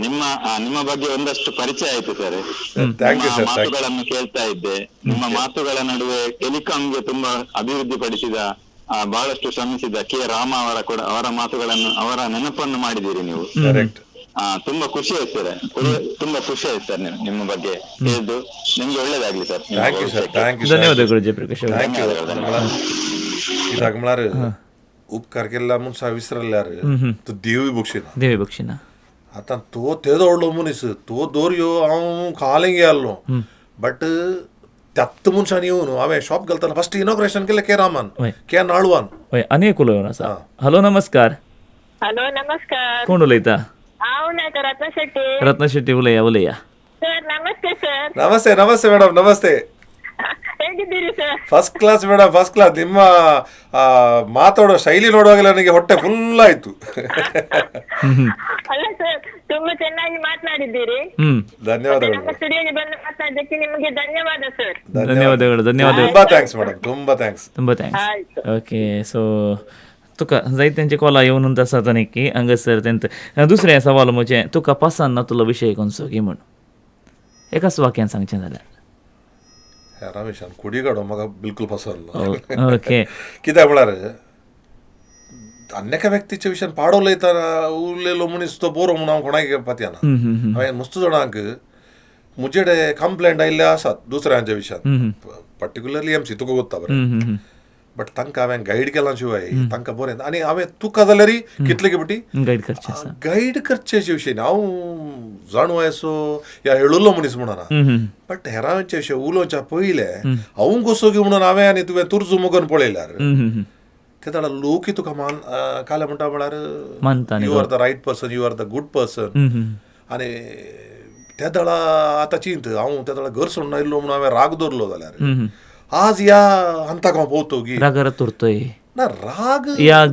ನಿಮ್ಮ ನಿಮ್ಮ ಬಗ್ಗೆ ಒಂದಷ್ಟು ಪರಿಚಯ ಆಯ್ತು ಸರ್. Thank you sir. ಮಾತುಗಳನ್ನು ಕೇಳ್ತಾ ಇದ್ದೆ. ನಿಮ್ಮ ಮಾತುಗಳ ನಡುವೆ ಟೆಲಿಕಾಂಗೆ ತುಂಬಾ ಅಭಿವೃದ್ಧಿ ಪಡಿಸಿದ, ಬಹಳಷ್ಟು ಶ್ರಮಿಸಿದ ಕೆ ರಾಮ ಅವರ ಕೂಡ ಅವರ ಮಾತುಗಳನ್ನು, ಅವರ ನೆನಪನ್ನು ಮಾಡಿದ್ದೀರಿ ನೀವು. ಕರೆಕ್ಟ್. ತುಂಬಾ ಖುಷಿ ಆಯ್ತು ಸರ್, ತುಂಬಾ ಖುಷಿ ಆಯ್ತು ಸರ್ ನಿಮ್ಮ ಬಗ್ಗೆ ತಿಳಿದು. ನಿಮ್ಗೆ ಒಳ್ಳೇದಾಗ್ಲಿ sir. Thank you sir, thank you. ಧನ್ಯವಾದಗಳು ಜಯಪ್ರಕಾಶ್ ಅವರೇ. Thank you. कित्याक म्हळ्यार उपकार केल्ल्या मनशाक विसरल्यार तो देवूय बक्षिना, देवूय बक्षिना. आतां तो तेदो व्हडलो मनीस, तो दोरयो हांव खालें गेल्लो, बट त्यात मनशान येवन हांवें शॉप घालतना फर्स्ट इनॉग्रेशन केलें के रामान, के नाळवान. हय, आनी एक उलोवया आसा. हॅलो नमस्कार. हॅलो नमस्कार. कोण उलयता? हांव उलयता रत्ना शेट्टी. रत्ना शेट्टी उलया उलया. सर नमस्ते सर. ನಮಸ್ತೆ ನಮಸ್ತೆ ಮೇಡಮ್, ನಮಸ್ತೆ. ಹೇಗಿದ್ದೀರಿ sir? First class madam, first class. ನಿಮ್ಮ ಮಾತಾಡೋ ಶೈಲಿ ನೋಡುವಾಗಲೇ ನನಗೆ ಹೊಟ್ಟೆ ಫುಲ್ ಆಯ್ತು. ಅಲ್ಲ ಸರ್, ತುಂಬಾ ಚೆನ್ನಾಗಿ ಮಾತನಾಡಿದ್ದೀರಿ. ಧನ್ಯವಾದಗಳು. ನಮ್ಮ ಸ್ಟುಡಿಯೋಗೆ ಬಂದು ಮಾತನಾಡೋದಕ್ಕೆ ನಿಮಗೆ ಧನ್ಯವಾದ ಸರ್. ಧನ್ಯವಾದಗಳು, ಧನ್ಯವಾದಗಳು. ತುಂಬಾ thanks madam, ತುಂಬಾ thanks, ತುಂಬಾ thanks. Okay, so तुका जायत्यांचे कॉला येवन आसा नक्की हांगासर तेंत. दुसरें सवाल म्हणजे तुका पसंत ना तुलो विशय कोणसो की म्हूण एकाच वाक्यान सांगचें जाल्यार? रमेशान कुडी काडो म्हाका बिलकुल पसंत ना. ओके. कित्याक म्हळ्यार अन्य एका व्यक्तीच्या विशयान पाडो उलयतना उलयलो मनीस तो बरो म्हणून हांव कोणाक पातयना. हांवें मस्त जाणांक म्हजे कंप्लेंट आयिल्ले आसात दुसऱ्यांच्या विशयान, पर्टिक्युलरली एमसी तुका गोत्ता बरें, बट तांकां हांवें गायड केला शिवाय तांकां बरें. आनी हांवें तुका जाल्यार कितले खेपटी गायड करचें, गायड करचें विशय हांव जाणू आयसो या हेळुल्लो मनीस म्हणना, बट हेरांचे विशय उलोवच्या पयलें हांव कसो की म्हणून हांवें आनी तुवें तुर्जू मगन पळयल्यार ते ताणा लोक तुका मान काल म्हणटा म्हळ्यार you are the right person, you are the good person. आनी त्या दळा आतां चिंत हांव त्या दळा घर सोडून आयिल्लो म्हणून हांवें राग दवरलो जाल्यार आज ह्या हंताक हांव पोवतो की रागार तुरतोय ना राग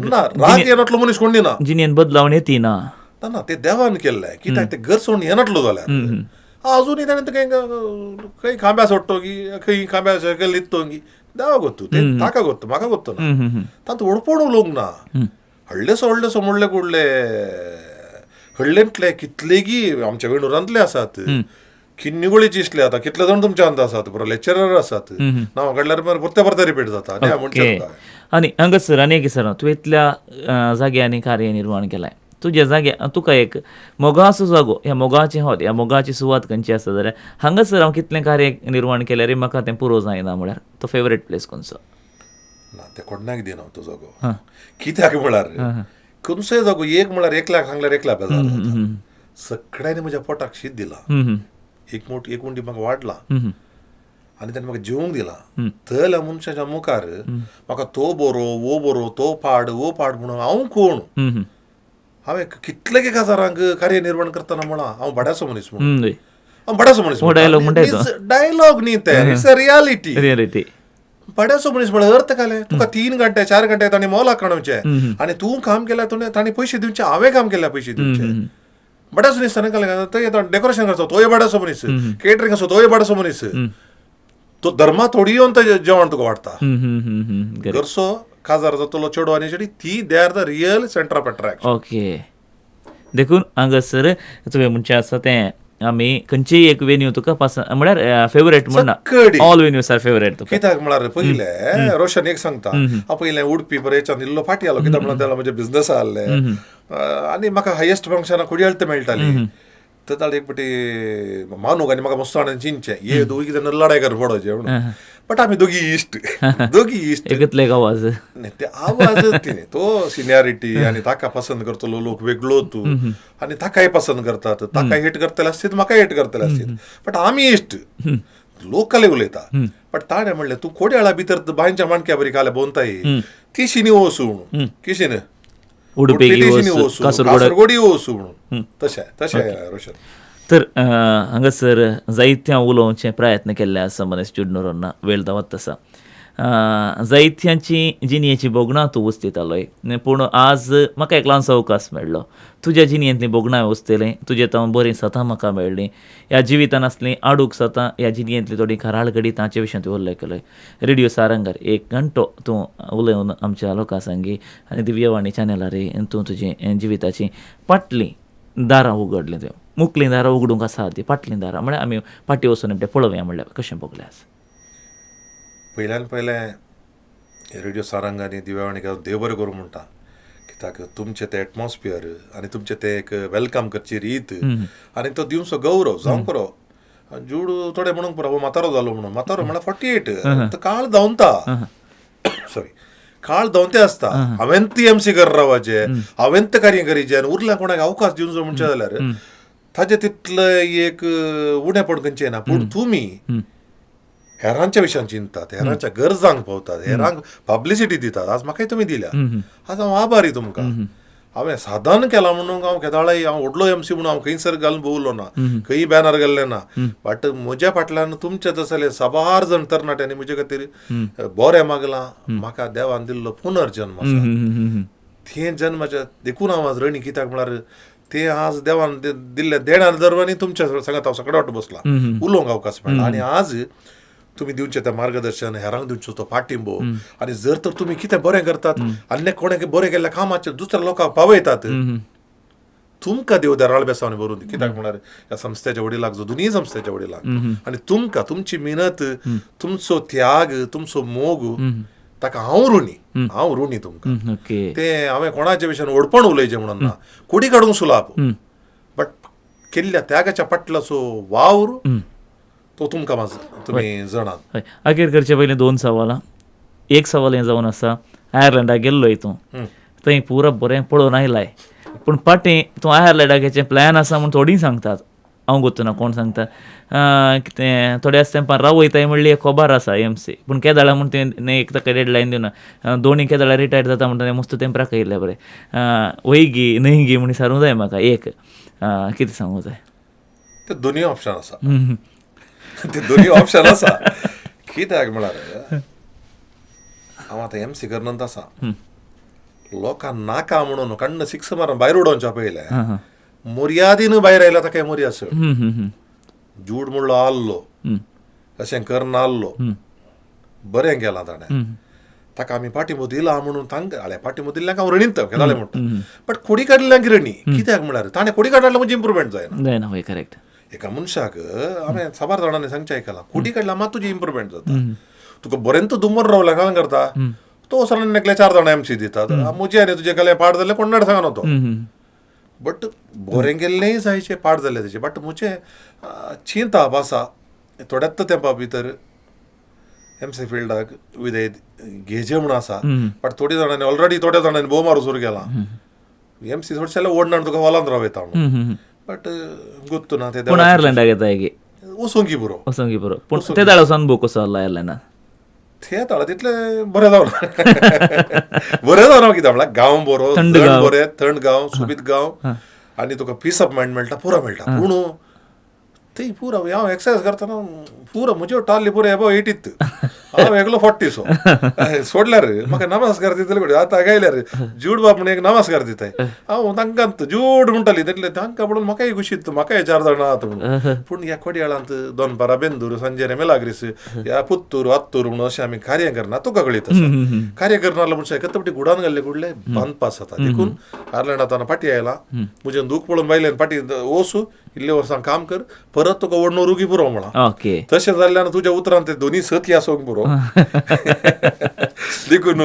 ना राग येनातलो मनीस कोण ना जिणेन बदलावण येती ना ना ते देवान केल्लें कित्याक ते घर सोडून येनातलो जाल्यार अजूनही ताणें खंय खंय खांब्या सोडटो की खंय खांब्या सकयल न्हिदतो की देवा गोत्तू ते ताका गोत्तू म्हाका गोत्तू ना तातूंत व्हडपण उलोवंक ना. व्हडलेसो व्हडलेसो म्हणले कुडले हडलेंतले कितलेगी आमच्या वेणुरांतले आसात, किन्निगोळीचे इसले आतां कितले जाण तुमच्या अंत आसात, बरो लेक्चरर आसात, नांव काडल्यार परते परते रिपीट जाता. आनी हांगासर आनी एक सर तूं इतल्या जाग्यांनी कार्य निर्माण केलां, तुज्या जाग्या तुका एक मोगाचो जागो, ह्या मोगाचें हॉल, ह्या मोगाची सुवात खंयची आसा जाल्यार हांगासर हांव कितलें कार्य निर्माण केल्यार म्हाका तें पुरो जायना म्हळ्यार तो फेवरेट प्लेस खंयचो? ना ते कोणाक दिना तो जागो, कित्याक म्हळ्यार खंयचोय जागो एक म्हळ्यार एकल्याक सांगल्यार एकल्या बेजार जाता. सगळ्यांनी म्हज्या पोटाक शीत दिलां, एक मोट एक उंडी म्हाका वाडला आनी ताणें म्हाका जेवंक दिलां. थंयल्या मनशाच्या मुखार म्हाका तो बरो वो बरो तो पाड वो पाड म्हणून हांव कोण? हांवें कितले काजारांक कार्य निर्माण करतना म्हळां हांव भाड्याचो मनीस म्हणून, हांव भाड्याचो मनीस, डायलॉग न्ही तें, it's a reality. Reality भाड्याचो मनीस म्हळ्यार अर्थ काले तुका 3 घंटे 4 घंटे ताणें मोलाक काडोवचें आनी तूं काम केल्यार तुवें ताणें पयशे दिवचे, हांवें काम केल्यार पयशे दिवचे. भाड्याचो मनीस ताणें काले डेकोरेशन करचो तोय भाड्याचो मनीस, केटरींग आसो तोय भाड्याचो मनीस, तो धर्मा थोडी येवन तें जेवण तुका वाडटा. घरचो काजार जातलो चेडो आनी चेडी ती they are the real centre of attraction. Okay, देखून हांगासर तुवें म्हणचें आसा तें आमी खंयचीय एक वेन्यू तुका पसंत म्हळ्यार फेवरेट म्हणना, ऑल वेन्यूज are favourite तुका. कित्याक म्हळ्यार पयलें रोशन एक सांगता, हांव पयलें उडपी बरें हेच्यान इल्लो फाटी आलो, कित्याक म्हळ्यार त्याला म्हजे बिजनस आहले आनी म्हाका हायेस्ट फंक्शनां कुडयाळते मेळटाली. तर एक पटी मानूक आनी म्हाका मस्त जाणांनी चिंतचें ये दोगी जाण लडाय कर पडोवचें म्हणून, बट आमी दोगी इश्ट, दोगी इश्ट. एकतले एक आवाज ते आवाज तिने तो सिनियरिटी आनी ताका पसंत करतलो लोक वेगळो तूं आनी ताकाय पसंत करतात, ताकाय हेट करतले आसतीत, म्हाकाय हेट करतले आसतीत, बट आमी इश्ट. लोक काले उलयता बट ताणें म्हणलें तूं कोड्याळा भितर बांयच्या माणक्या बरी काले बोंताय तिशीनी वचू म्हणून, किशीन उडपी कासरगोडी वचू म्हणून, तशें तशें रोशन. तर हांगासर जायत्या उलोवचे प्रयत्न केल्ले आसा मनीस जुडनोरांना वेळ दावत आसा, जायत्यांची जिणेची भोगणां तूं उस्तितालोय, पूण आज म्हाका एक ल्हानसो अवकाश मेळ्ळो तुज्या जिणेंतलीं भोगणां उस्तिलीं, तुजे तावन बरीं सतां म्हाका मेळ्ळीं, ह्या जिवितान आसलीं आडूक सतां, ह्या जिणेंतली थोडीं खाराळ घडी तांचे विशयांत तूं उल्लेख केलोय. रेडियो सारंगार 1 घंटो तूं उलोवन आमच्या लोकां सांगी आनी दिव्यवाणी चॅनलार तूं तुजी जिविताची फाटलीं दारां उगडलीं, तुवें मुकलीं दारां उगडूंक आसा ती फाटलीं दारां म्हळ्यार आमी फाटीं वचून एकटें पळोवया म्हणल्यार कशें भोगलें आसा? पयल्यान पयलें रेडियो सारंग आनी दिव्यवाणी देव बरें करूं म्हणटा, कित्याक तुमचें तें एटमॉस्फियर आनी तुमचें तें एक welcome करची रीत आनी तो दिवचो गौरव जावंक पुरो. जूड थोडे म्हणूंक पुरो म्हातारो जालो म्हणून, म्हातारो म्हळ्यार 48 काळ धांवता, सॉरी काळ धांवते आसता. हांवें ती एमसी कर रावपाचें, हांवें तें कार्य करीचें आनी उरल्या कोणाक अवकाश दिवचो म्हणचें जाल्यार ताजें तितलें एक उणेपण खंयचें ना. पूण तुमी हेरांच्या विशयान चिंततात, हेरांच्या गरजांक पावतात, हेरांक पब्लिसिटी दितात. आज म्हाकाय तुमी दिल्या, आज हांव आभारी तुमकां. हांवें साधन केलां म्हणून हांव केदाळाय हांव व्हडलो एमसी म्हणून हांव खंयसर घालून भोंवलो ना, खंय बॅनर घाल्लें ना, बट म्हज्या फाटल्यान तुमच्या तसले साबार जण तरणाट्यांनी म्हजे खातीर बरें मागलां. म्हाका देवान दिल्लो पुनर्जन्म आसा, तें जन्माच्या देखून हांव आज रणी, कित्याक म्हळ्यार ते आज देवान दिल्ल्या देणार दरवानी तुमच्या सांगात हांव सगळ्या वाट बसलां, उलोवंक अवकाश मेळ्ळा. आनी आज तुमी दिवचें तें मार्गदर्शन, हेरांक दिवचो तो पाठिंबो, आनी जर तर तुमी कितें बरें करतात आनी कोणाक बरें केल्ल्या कामाचेर दुसऱ्या लोकांक पावयतात, तुमकां देव देराळ बेसांवांनी भरून दी. कित्याक म्हळ्यार ह्या संस्थेच्या वडिलाक, जो दोनूय संस्थेच्या वडिलाक, आनी तुमकां तुमची मेहनत, तुमचो त्याग, तुमचो मोग, ताका हांव ऋणी, हांव ऋणी तुमकां. तें हांवें कोणाच्या विशयान व्हडपण उलयचें म्हणून ना, कोडी काडूंक सुलाप, बट केल्ल्या त्यागाच्या पाटलाचो वावर तो तुमकां तुमी जाणात. अखेर करचे पयलीं 2 सवालां. एक सवाल हें जावन आसा, आयर्लंडाक गेल्लोय तूं, थंय पुरो बरें पळोवन आयलाय, पूण फाटीं तूं आयर्लंडाक हेचें प्लॅन आसा म्हूण थोडीं सांगतात, हांव गोत्तू कोण सांगता कितें थोड्याच तेंपार रावयताय म्हणली एक खबर आसा एमसी, पूण केदाळा म्हूण तुवें एक ताका डेडलायन दिवना, दोनी केदाळा रिटायर जाता म्हणटा तें मस्त तेंप राखयल्लें बरें, वयगी न्हय गी म्हूण सारूंक जाय म्हाका एक कितें सांगूंक जाय? ते दोनूय ऑप्शन आसा, ते दोनूय ऑप्शन आसा. कित्याक म्हळ्यार हांव आतां एम सी करनंत आसा, लोकांक नाका म्हणून कण्ण सिक्स मारून भायर उडोवच्या पयलें मर्यादीन भायर आयला ताका मर्याद चड. जूड म्हणलो आहलो अशें करना आहलो, बरें केलां ताणें, ताका आमी पाठिंबो दिला म्हणून तांकां हाडल्या, पाठिंबो दिल्ल्यांक हांव रणीत केदालें म्हणटा, बट कोडी काडिल्ल्यांक रणी. कित्याक म्हळ्यार ताणें कोडी काडल्यार म्हजी इम्प्रुवमेंट जायना. जायना, हय करेक्ट. एका मनशाक हांवें साबार जाणांनी सांगचें आयकलां, कोडी काडल्यार मात तुजी इम्प्रुवमेंट जाता. तुका बरें तूं दुमर रावल्या काय करता तो सरान एकल्या 4 जाणां एमसी दितात, म्हजे आनी तुजे कले पाड जाल्ले कोण सांगना तो, बट बरें केल्लेंय जायचे पाड जाल्ले तेजे. बट म्हजें चिंताप आसा थोड्याच तेंपा भितर एमसी फिल्डाक विदाय घेजे म्हूण आसा, बट थोडी जाणांनी ऑलरेडी थोड्या जाणांनी भोव मारू सुरू केला. एमसी थोडे जाल्यार ओडणार तुका हॉलांत राव येता म्हणून, बट गुत्तू ना ते. पूण आयर्लंडाक येता की वचूंक बरो, वचूंक बरो, पूण ते दाळ वचून बो कसो आसलो आयर्लंडान? ते ताळा तितलें बरें जावना, बरें जावना कित्याक म्हळ्यार गांव बरो, थंड बरें, थंड गांव, सोबीत गांव, आनी तुका पीस ऑफ मायंड मेळटा, पुरो मेळटा. पूण ती पुरो हांव एक्सरसायज करतना पुरो म्हज्यो टाल्ली पुरो एबो 80 हांव एकलो 40 सो सोडल्यार म्हाका नमस्कार दितले कडेन आतां गायल्यार जूड बाब म्हण एक नमस्कार दिताय, हांव तांकां जूड म्हणटाली तितले तांकां म्हणून म्हाकाय खुशीत, म्हाकाय 4 जाणां आहात म्हणून. पूण ह्या कोडयाळांत दोनपारा बेंदूर सांजेरे मेलाग्रीस ह्या पुत्तूर आत्तूर म्हणून अशें आमी कार्य करना तुका कळीत आसा. कार्य करना म्हणून एकत्र गुडान घाल्ले कुडले बांदपास जाता. देखून आयर्लंडांत फाटी आयला, म्हजें दूख पळोवन बायल्यान फाटी वचू इल्ले वर्सां काम कर परत तुका ओडणो रुगी पुरो म्हळां. तशें जाल्ल्यान तुज्या उतरान ते दोनी सती आसूंक पुरो. देखून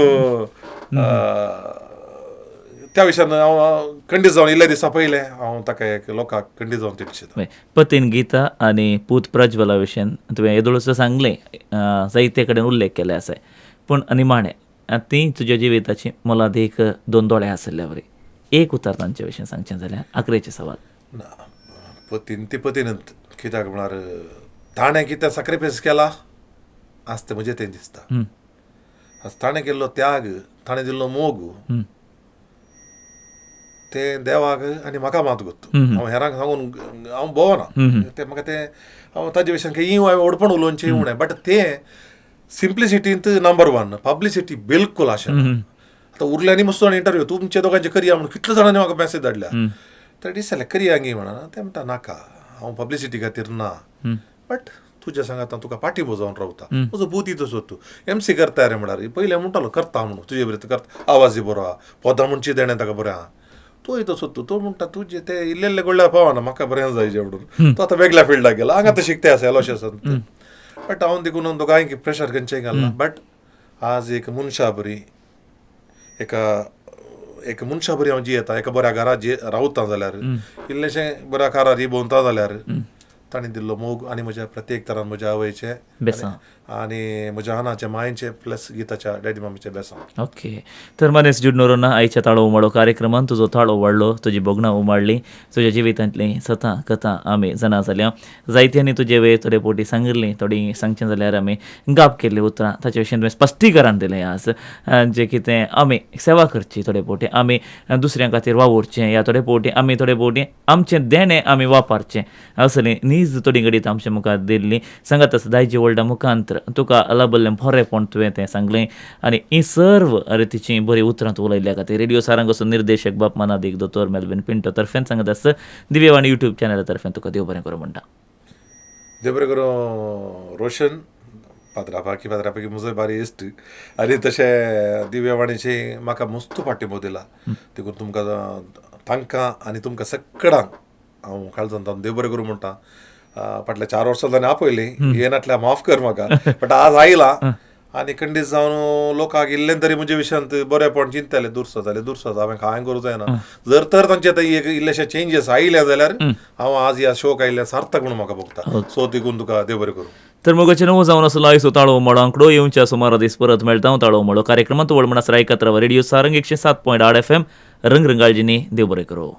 त्या विशयान हांव खंडीत जावन इल्ले दिसा पयलें हांव ताका एक लोकांक खंडीत जावन तिडशिता. पतीन गीता आनी पूत प्रज्वला विशयान तुवें येदोळसो सांगलें, जायते कडेन उल्लेख केले आसा, पूण निमाणें ती तुज्या जिविताची मोलादीक 2 दोळे आशिल्ल्या वरी एक उतर तांचे विशयान सांगचें जाल्यार आखरेचें सवाल. ना, पतीन ती पतीनच कित्याक म्हळ्यार ताणें कितें सॅक्रिफायस केला आज तें म्हजें तें दिसता. आज ताणें केल्लो त्याग, ताणें दिल्लो मोग तें देवाक आनी म्हाका मात गोत्तू. हांव हेरांक सांगून हांव भोवना, तें म्हाका तें हांव ताजे विशयान खंय हांवें व्हडपण उलोवचें उणें, बट तें सिम्प्लिसिटींत नंबर 1, पब्लिसिटी बिलकूल आशें. आतां उरल्यांनी मस्त जाण इंटरव्यू तुमच्या दोगांचे करया म्हणून कितले जाणांनी म्हाका मॅसेज धाडल्या, तर दिसलें करया गी म्हणा, तें म्हणटा नाका हांव पब्लिसिटी खातीर ना, बट तुज्या सांगात तुका पाठिंबो जावन रावता, म्हजो बूत तसो तूं एमसी करता रे म्हळ्यार पयलें म्हणटालो करता म्हणून तुजे बरें करता, आवाजय बरो आहा, पदां म्हणची देणें ताका बरें आहा, तूंय तसो तूं तो म्हणटा तुजें तें इल्लें इल्लें गोडल्यार पावना म्हाका बरें जायचें म्हणून तो आतां वेगळ्या फिल्डाक गेला, हांगा आतां शिकता आसा अशें आसा. बट हांव देखून दोगांय प्रेशर खंयचें घालना, बट आज एक मनशा बरी एका एक मनशा बरी हांव जियेता, एका बऱ्या घरा रावता जाल्यार इल्लेशें बऱ्या कारार भोंवता जाल्यार ताणें दिल्लो मोग आनी म्हज्या प्रत्येक तरान म्हज्या आवयचें आनी म्हज्या आनाचे मायेचे प्लस गीताच्या डॅडी मम्मीचें बेसांव. ओके, तर मनीस जुड नोरोना आयच्या ताळो उमाळो कार्यक्रमान तुजो ताळो वाडलो, तुजी भोगणां उमाळ्ळी, तुज्या जिवितांतलीं सतां कथा आमी जाणा जाल्या, जायत्यांनी तुजे वेळ थोडे पोटी सांगिल्लीं, थोडीं सांगचें जाल्यार आमी गाप केल्लीं उतरां ताचे विशीं तुवें स्पश्टीकरण दिलें. आज जें कितें आमी सेवा करची थोडे पोटी, आमी दुसऱ्यां खातीर वावुरचें, ह्या थोडे पोटी आमी थोडे पोटी आमचें देणें आमी वापरचें असलें नीज थोडी घडीत आमच्या मुखार दिल्ली सांगात आसा दायजी वर्ल्डा मुखांत तुका लाबल्लें बरेंपण तुवें तें सांगलें आनी ही सर्व रितीचीं बरीं उतरां तूं उलयल्ल्या खातीर रेडियो सारंगाचो निर्देशक बाप मानादीक दोतोर मेलवीन पिंटो तर्फेन सांगत आसा दिव्यवाणी यूट्यूब चॅनला तर्फेन तुका देव बरें करूं म्हणटा. देव बरें करूं रोशन पात्रापाकी, पात्रापाकी म्हजो बारी इश्ट आनी तशें दिव्यवाणीची म्हाका मस्त पाठिंबो दिला, देखून तुमकां तांकां आनी तुमकां सगळ्यांक हांव काळजान देव बरें करूं म्हणटा. फाटल्या 4 वर्सां जाणें आपयलीं येनातल्या माफ कर म्हाका, बट आज आयला आनी खंडीत जावन लोकांक इल्लें तरी म्हज्या विशयांत बरेंपण चिंतताले, दुरसो जालें दुरसो हांवें कांय करूं जायना, जर तर तांचे आतां एक इल्लेशे चेंजीस आयले जाल्यार हांव आज ह्या शोक आयिल्लें सार्थक म्हणून म्हाका भोगता. सो देखून तुका देव बरें करूं. तर मोगाचे नवो जावन आसलो आयचो ताळो उमाळो आंकडो येवच्या सुमारा दीस परत मेळटा ताळो उमाळो कार्यक्रमांत वळ म्हण आयकत रावा रेडिओ सारंग 107.8 FM रंगरंगाळजींनी. देव बरें करूं.